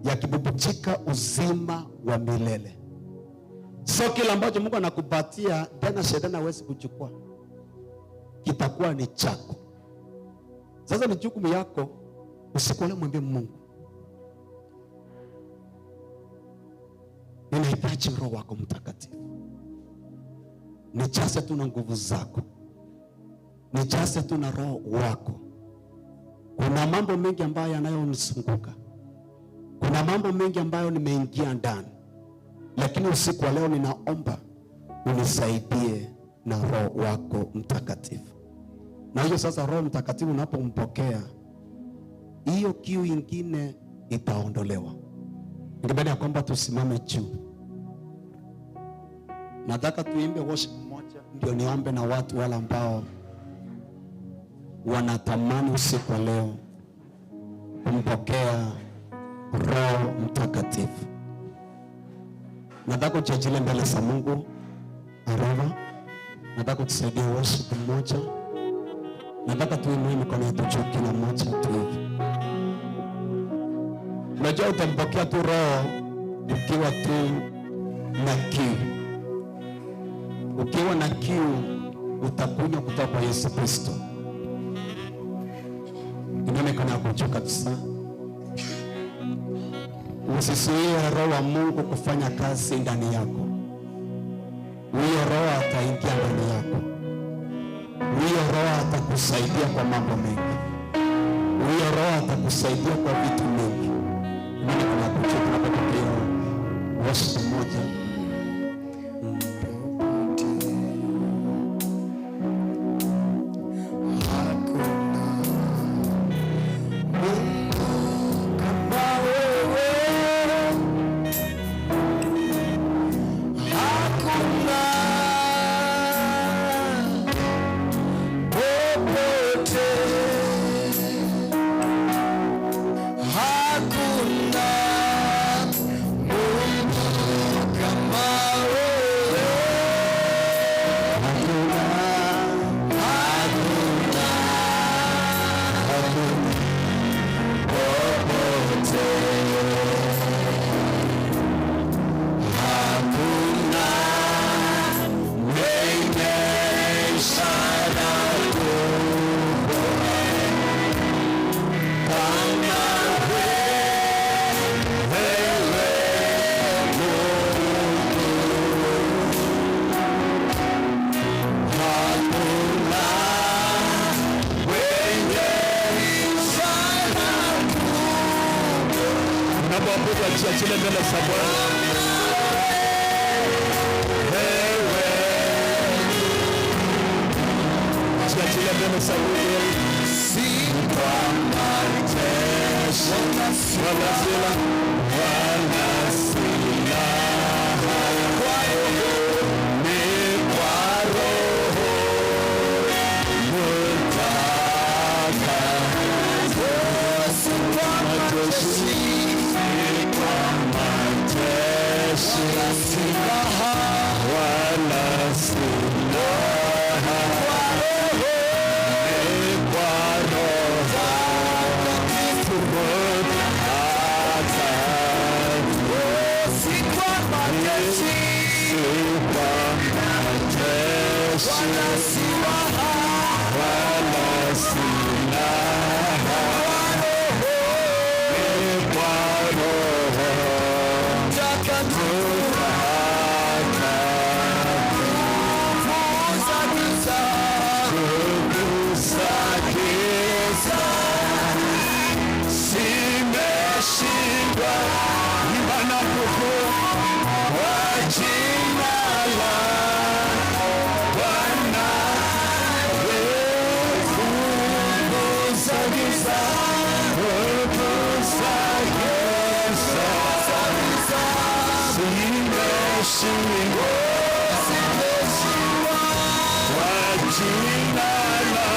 yakibubujika uzima wa milele. Sio kila ambacho Mungu anakupatia tena shetani hawezi kuchukua, kitakuwa ni chako. Sasa ni jukumu yako usiku leo, mwambie Mungu, ninahitaji Roho wako Mtakatifu, nijaze tu na nguvu zako, nijaze tu na Roho wako. Kuna mambo mengi ambayo yanayonizunguka, kuna mambo mengi ambayo nimeingia ndani, lakini usiku wa leo ninaomba unisaidie na Roho wako Mtakatifu. Na hiyo sasa, Roho Mtakatifu unapompokea, hiyo kiu ingine itaondolewa. Ningependa ya kwamba tusimame juu. Nataka tuimbe worship moja, ndio niombe na watu wale ambao wanatamani usiku wa leo kumpokea Roho Mtakatifu. Nataka ujiachilie mbele za Mungu. Arova, nataka utusaidie worship moja. Nataka tuinue mikono yetu juu kila mmoja tu hivi. Unajua utampokea tu Roho ukiwa tu na kiu. Ukiwa na kiu utakunywa kutoka kwa Yesu Kristo. Inua mikono yako juu kabisa. Usizuie Roho wa Mungu kufanya kazi ndani yako. Huyo Roho ataingia ndani yako. Huyo Roho atakusaidia kwa mambo mengi. Huyo Roho atakusaidia kwa vitu mingi. Mimi kuna kuchukua tunapopokea worship moja. Tunapoabudu, achiachilie mbele za Bwana. Jiachilie mbele za Mungu. Si kwa majeshi wala silaha, wala silaha, ni kwa Roho Mtakatifu. Si kwa majeshi, si kwa majeshi, silaha wala silaha, ni kwa Roho Mtakatifu. Si kwa majeshi, si kwa majeshi, wala silaha, wala silaha, ni kwa Roho Mtakatifu. Nguvu za giza zimeshindwa, imba na kwa jina la Bwana Yesu. Nguvu za giza, nguvu za giza zimeshindwa, kwa jina la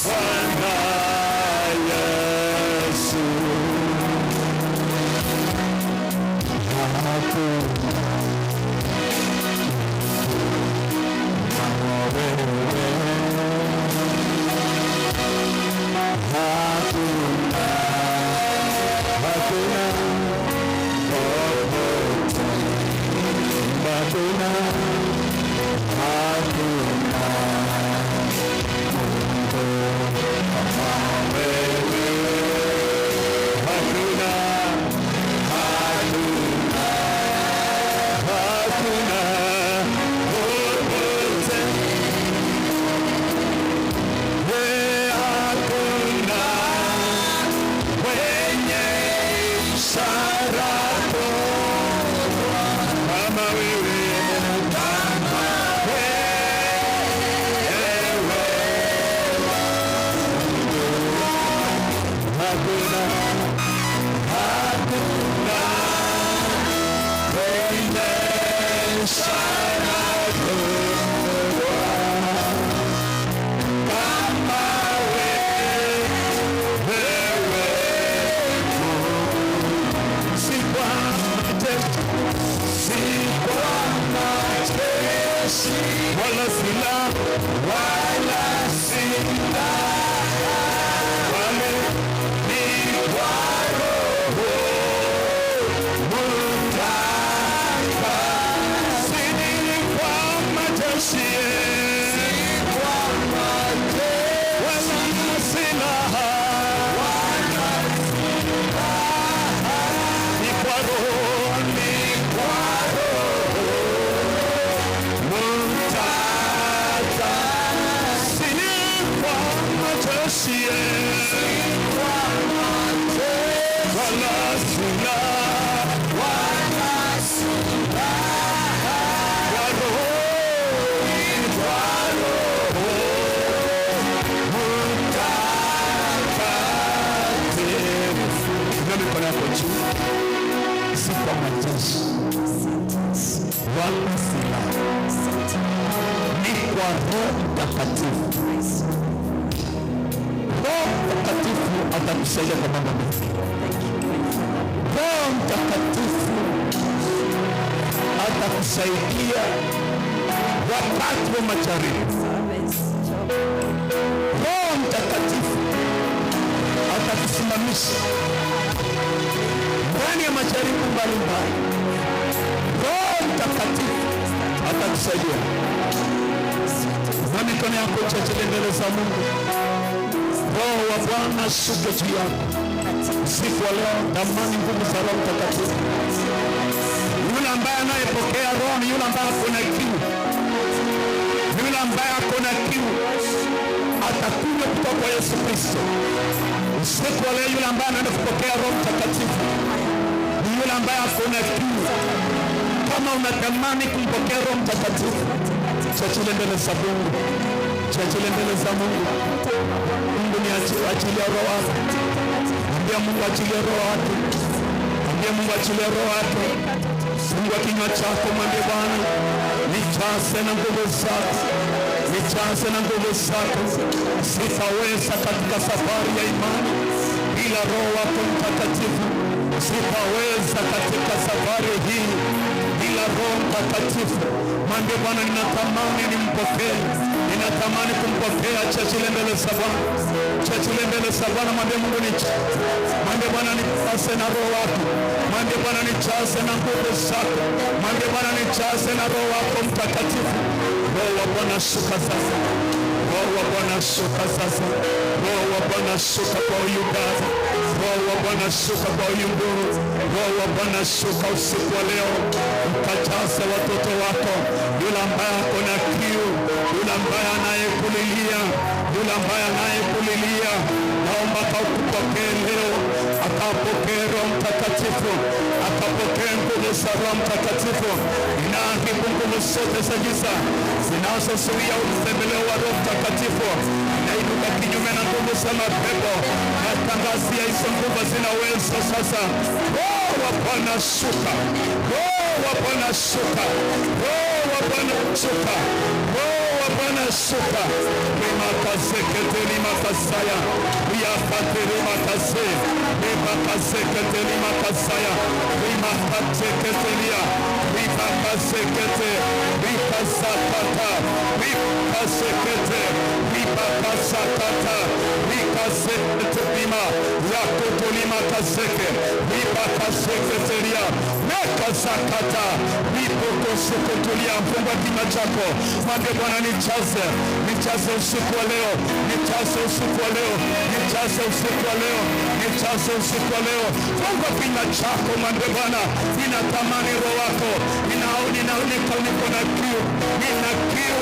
Bwana Yesu. Hakuna kama wewe, hakuna, hakuna popote, hakuna, hakuna Mungu kama wewe, hakuna, hakuna, hakuna popote, hakuna mwenye ishara kama wewe, kama wewe. Hakuna, hakuna mwenye ishara kama wewe. Si kwa majeshi, si kwa majeshi, wala silaha, wala silaha, bali ni kwa Roho Mtakatifu. Si kwa majeshi, si kwa majeshi, wala silaha, wala silaha, ni kwa Roho, ni kwa Roho Mtakatifu. Si kwa majeshi, si kwa majeshi, wala silaha, wala silaha, kwa Roho, ni kwa Roho Mtakatifu. Inua mikono yako juu. Si kwa majeshi wala silaha, ni kwa Roho Mtakatifu. Roho Mtakatifu atakusaidia kwa mambo mengi. Roho Mtakatifu atakusaidia wakati wa majaribu. Roho Mtakatifu atakusimamisha ndani ya majaribu mbalimbali. Roho Mtakatifu atakusaidia. Na mikono yako chachilie mbele za Mungu. Roho wa Bwana ashuke juu yako usiku wa leo. Tamani nguvu za Roho Mtakatifu. Yule ambaye anayepokea Roho ni yule ambaye ako na kiu, yule ambaye ako na kiu atakunywa kutoka kwa Yesu Kristo. Usiku wa leo, yule ambaye anaenda kupokea Roho Mtakatifu ni yule ambaye ako na kiu. Kama unatamani kumpokea Roho Mtakatifu, chachilie mbele za Mungu. Jiachilie mbele za Mungu. Mungu ni achilia roho wako. Ambia Mungu achilie roho wake. Ambia Mungu achilie roho wake. Fungua kinywa chako, mwambie Bwana, nijaze na nguvu zako, nijaze na nguvu zako. Sitaweza katika safari ya imani bila Roho wako Mtakatifu. Sitaweza katika safari hii bila Roho Mtakatifu. Mwambie Bwana, ninatamani nimpokee, ninatamani kumpokea. Chachilie mbele za Bwana, chachilie mbele za Bwana. Mwambie Mungu mwambie Bwana nijaze na Roho wako, mwambie Bwana nijaze na nguvu zako, mwambie Bwana nijaze na Roho wako Mtakatifu. Roho wa Bwana shuka sasa, Roho wa Bwana shuka sasa, Roho wa Bwana shuka kwa huyu baba, Roho wa Bwana shuka kwa huyu ndugu, Roho wa Bwana shuka usiku wa leo, ukajaze watoto wako, yule ambaye ako na kiu, yule ambaye anayekulilia, yule ambaye anayekulilia, naomba akakupokee leo, akapokee Roho Mtakatifu, akapokee nguvu za Roho Mtakatifu. Ninaharibu nguvu zote za giza zinazozuia utembeleo wa Roho Mtakatifu. Nainuka kinyume na nguvu za mapepo, natangazia hizo nguvu zinaweza sasa. Roho wa Bwana shuka, Roho wa Bwana shuka, Roho wa Bwana shuka, Roho wa Bwana shuka. Rimakazeketelimakasaya riakaterimakase rimakazeketelimakasaya rimakateketelia ribakazekete rikazakata rikazekete ribakazakata rikazeketelima yakotolimakazeke ribakazeketelia mekazakata ripokosokotolia. Fungua kinywa chako, mwambie Bwana nijaze, nijaze usiku wa leo, nijaze usiku wa leo, nijaze usiku wa leo, nijaze usiku wa leo. Fungua kinywa chako, mwambie Bwana ninatamani roho wako, niko na kiu, nina kiu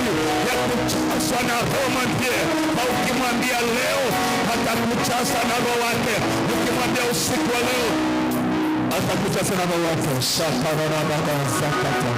ya kujazwa na Roho. Mwambie, na ukimwambia leo atakujaza na Roho wake. Ukimwambia usiku wa leo atakujaza na Roho wake. Shakarababa zakata.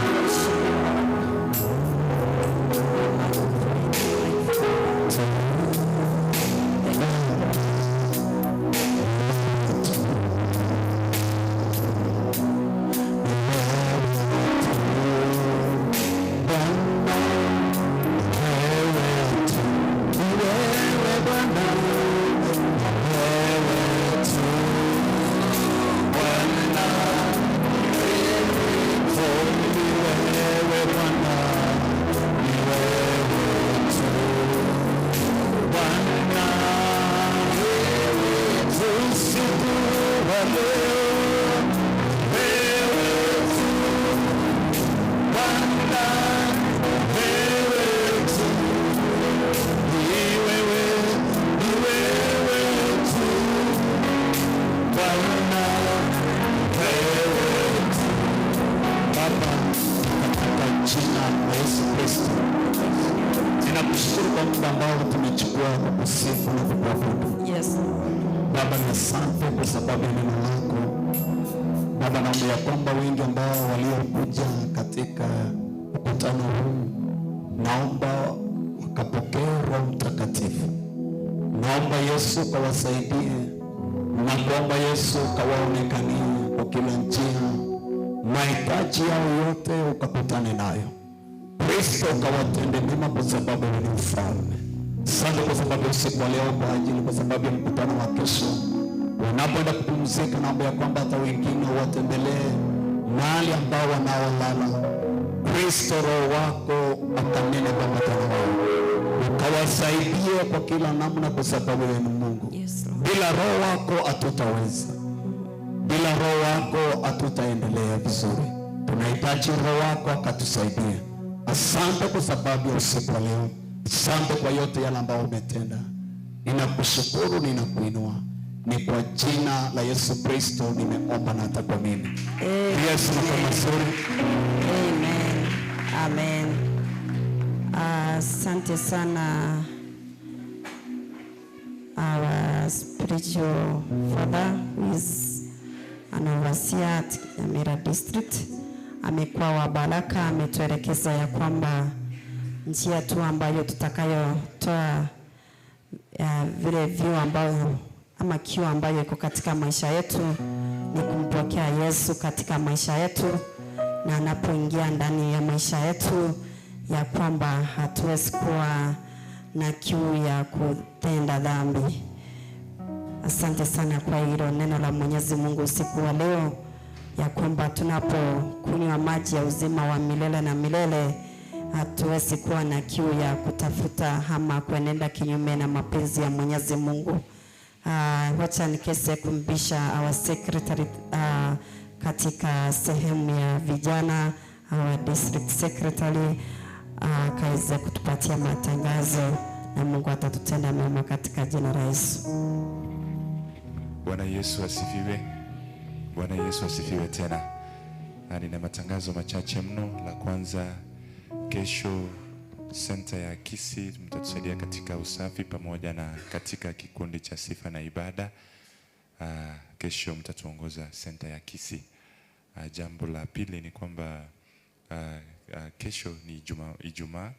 Ninakushukuru kwa muda ambao tumechukua kukusifu na kukuabudu. Yes. Baba, ni asante kwa sababu ya neno lako. Baba, naomba ya kwamba wengi ambao waliokuja katika mkutano huu, naomba wakapokee Roho Mtakatifu. Naomba Yesu kawasaidie, na kuomba Yesu kawaonekanie kwa kila njia, mahitaji yao yote ukakutane nayo. Kristo kawatende mema kwa sababu ni mfalme. Asante kwa sababu usiku wa leo, kwa ajili, kwa sababu ya mkutano wa kesho wanapoenda kupumzika, naomba ya kwamba hata wengine watembelee mahali ambao wanaolala. Kristo, Roho wako akanene pamoja nao, ukawasaidie kwa kila namna, kwa sababu wewe ni Mungu. Yes, Lord. Bila Roho wako hatutaweza, bila Roho wako hatutaendelea vizuri. Tunahitaji Roho wako akatusaidie. Asante kwa sababu ya usiku wa leo, asante kwa yote yale ambayo umetenda. Ninakushukuru, ninakuinua. Ni kwa jina la Yesu Kristo nimeomba na hata kuamini. Yesu ni mazuri. Amen. Amen. Asante sana our spiritual father who is an overseer at Nyamira District. Amekuwa wa baraka, ametuelekeza ya kwamba Njia tu ambayo tutakayotoa vile viu ambayo ama kiu ambayo iko katika maisha yetu ni kumpokea Yesu katika maisha yetu, na anapoingia ndani ya maisha yetu, ya kwamba hatuwezi kuwa na kiu ya kutenda dhambi. Asante sana kwa hilo neno la Mwenyezi Mungu usiku wa leo, ya kwamba tunapokunywa maji ya uzima wa milele na milele hatuwezi kuwa na kiu ya kutafuta ama kuenenda kinyume na mapenzi ya Mwenyezi Mungu. Wacha nikese kumbisha our secretary katika sehemu ya vijana, our district secretary akaweze kutupatia matangazo, na Mungu atatutenda mema katika jina la Yesu. Bwana Yesu asifiwe. Bwana Yesu asifiwe tena. Na nina matangazo machache mno. La kwanza, kesho senta ya Kisii mtatusaidia katika usafi pamoja na katika kikundi cha sifa na ibada. Kesho mtatuongoza senta ya Kisii. Jambo la pili ni kwamba kesho ni Ijumaa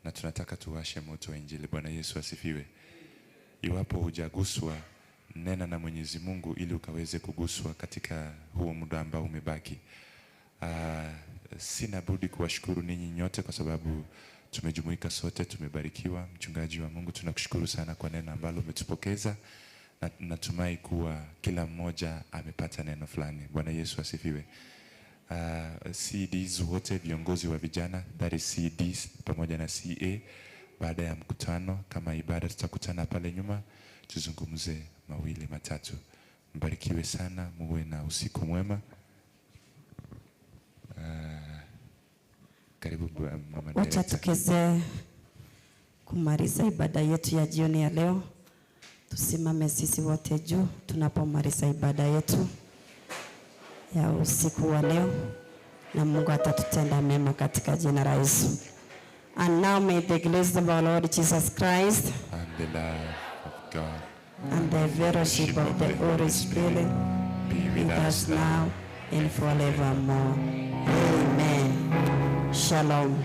na tunataka tuwashe moto wa Injili. Bwana Yesu asifiwe. Iwapo hujaguswa, nena na Mwenyezi Mungu ili ukaweze kuguswa katika huo muda ambao umebaki. Sina budi kuwashukuru ninyi nyote kwa sababu tumejumuika sote, tumebarikiwa. Mchungaji wa Mungu, tunakushukuru sana kwa neno ambalo umetupokeza, na natumai kuwa kila mmoja amepata neno fulani. Bwana Yesu asifiwe. CDs wote, viongozi wa vijana, that is CDs pamoja na CA, baada ya mkutano kama ibada tutakutana pale nyuma tuzungumze mawili matatu. Mbarikiwe sana, muwe na usiku mwema. Karibu mama Wacha director. tukeze kumaliza ibada yetu ya jioni ya leo. Tusimame sisi wote juu tunapomaliza ibada yetu ya usiku wa leo, na Mungu atatutenda mema katika jina la Yesu. And now may the grace of our Lord Jesus Christ and the love of God and the fellowship of the Holy Spirit be be with us now and forevermore. Amen. Shalom.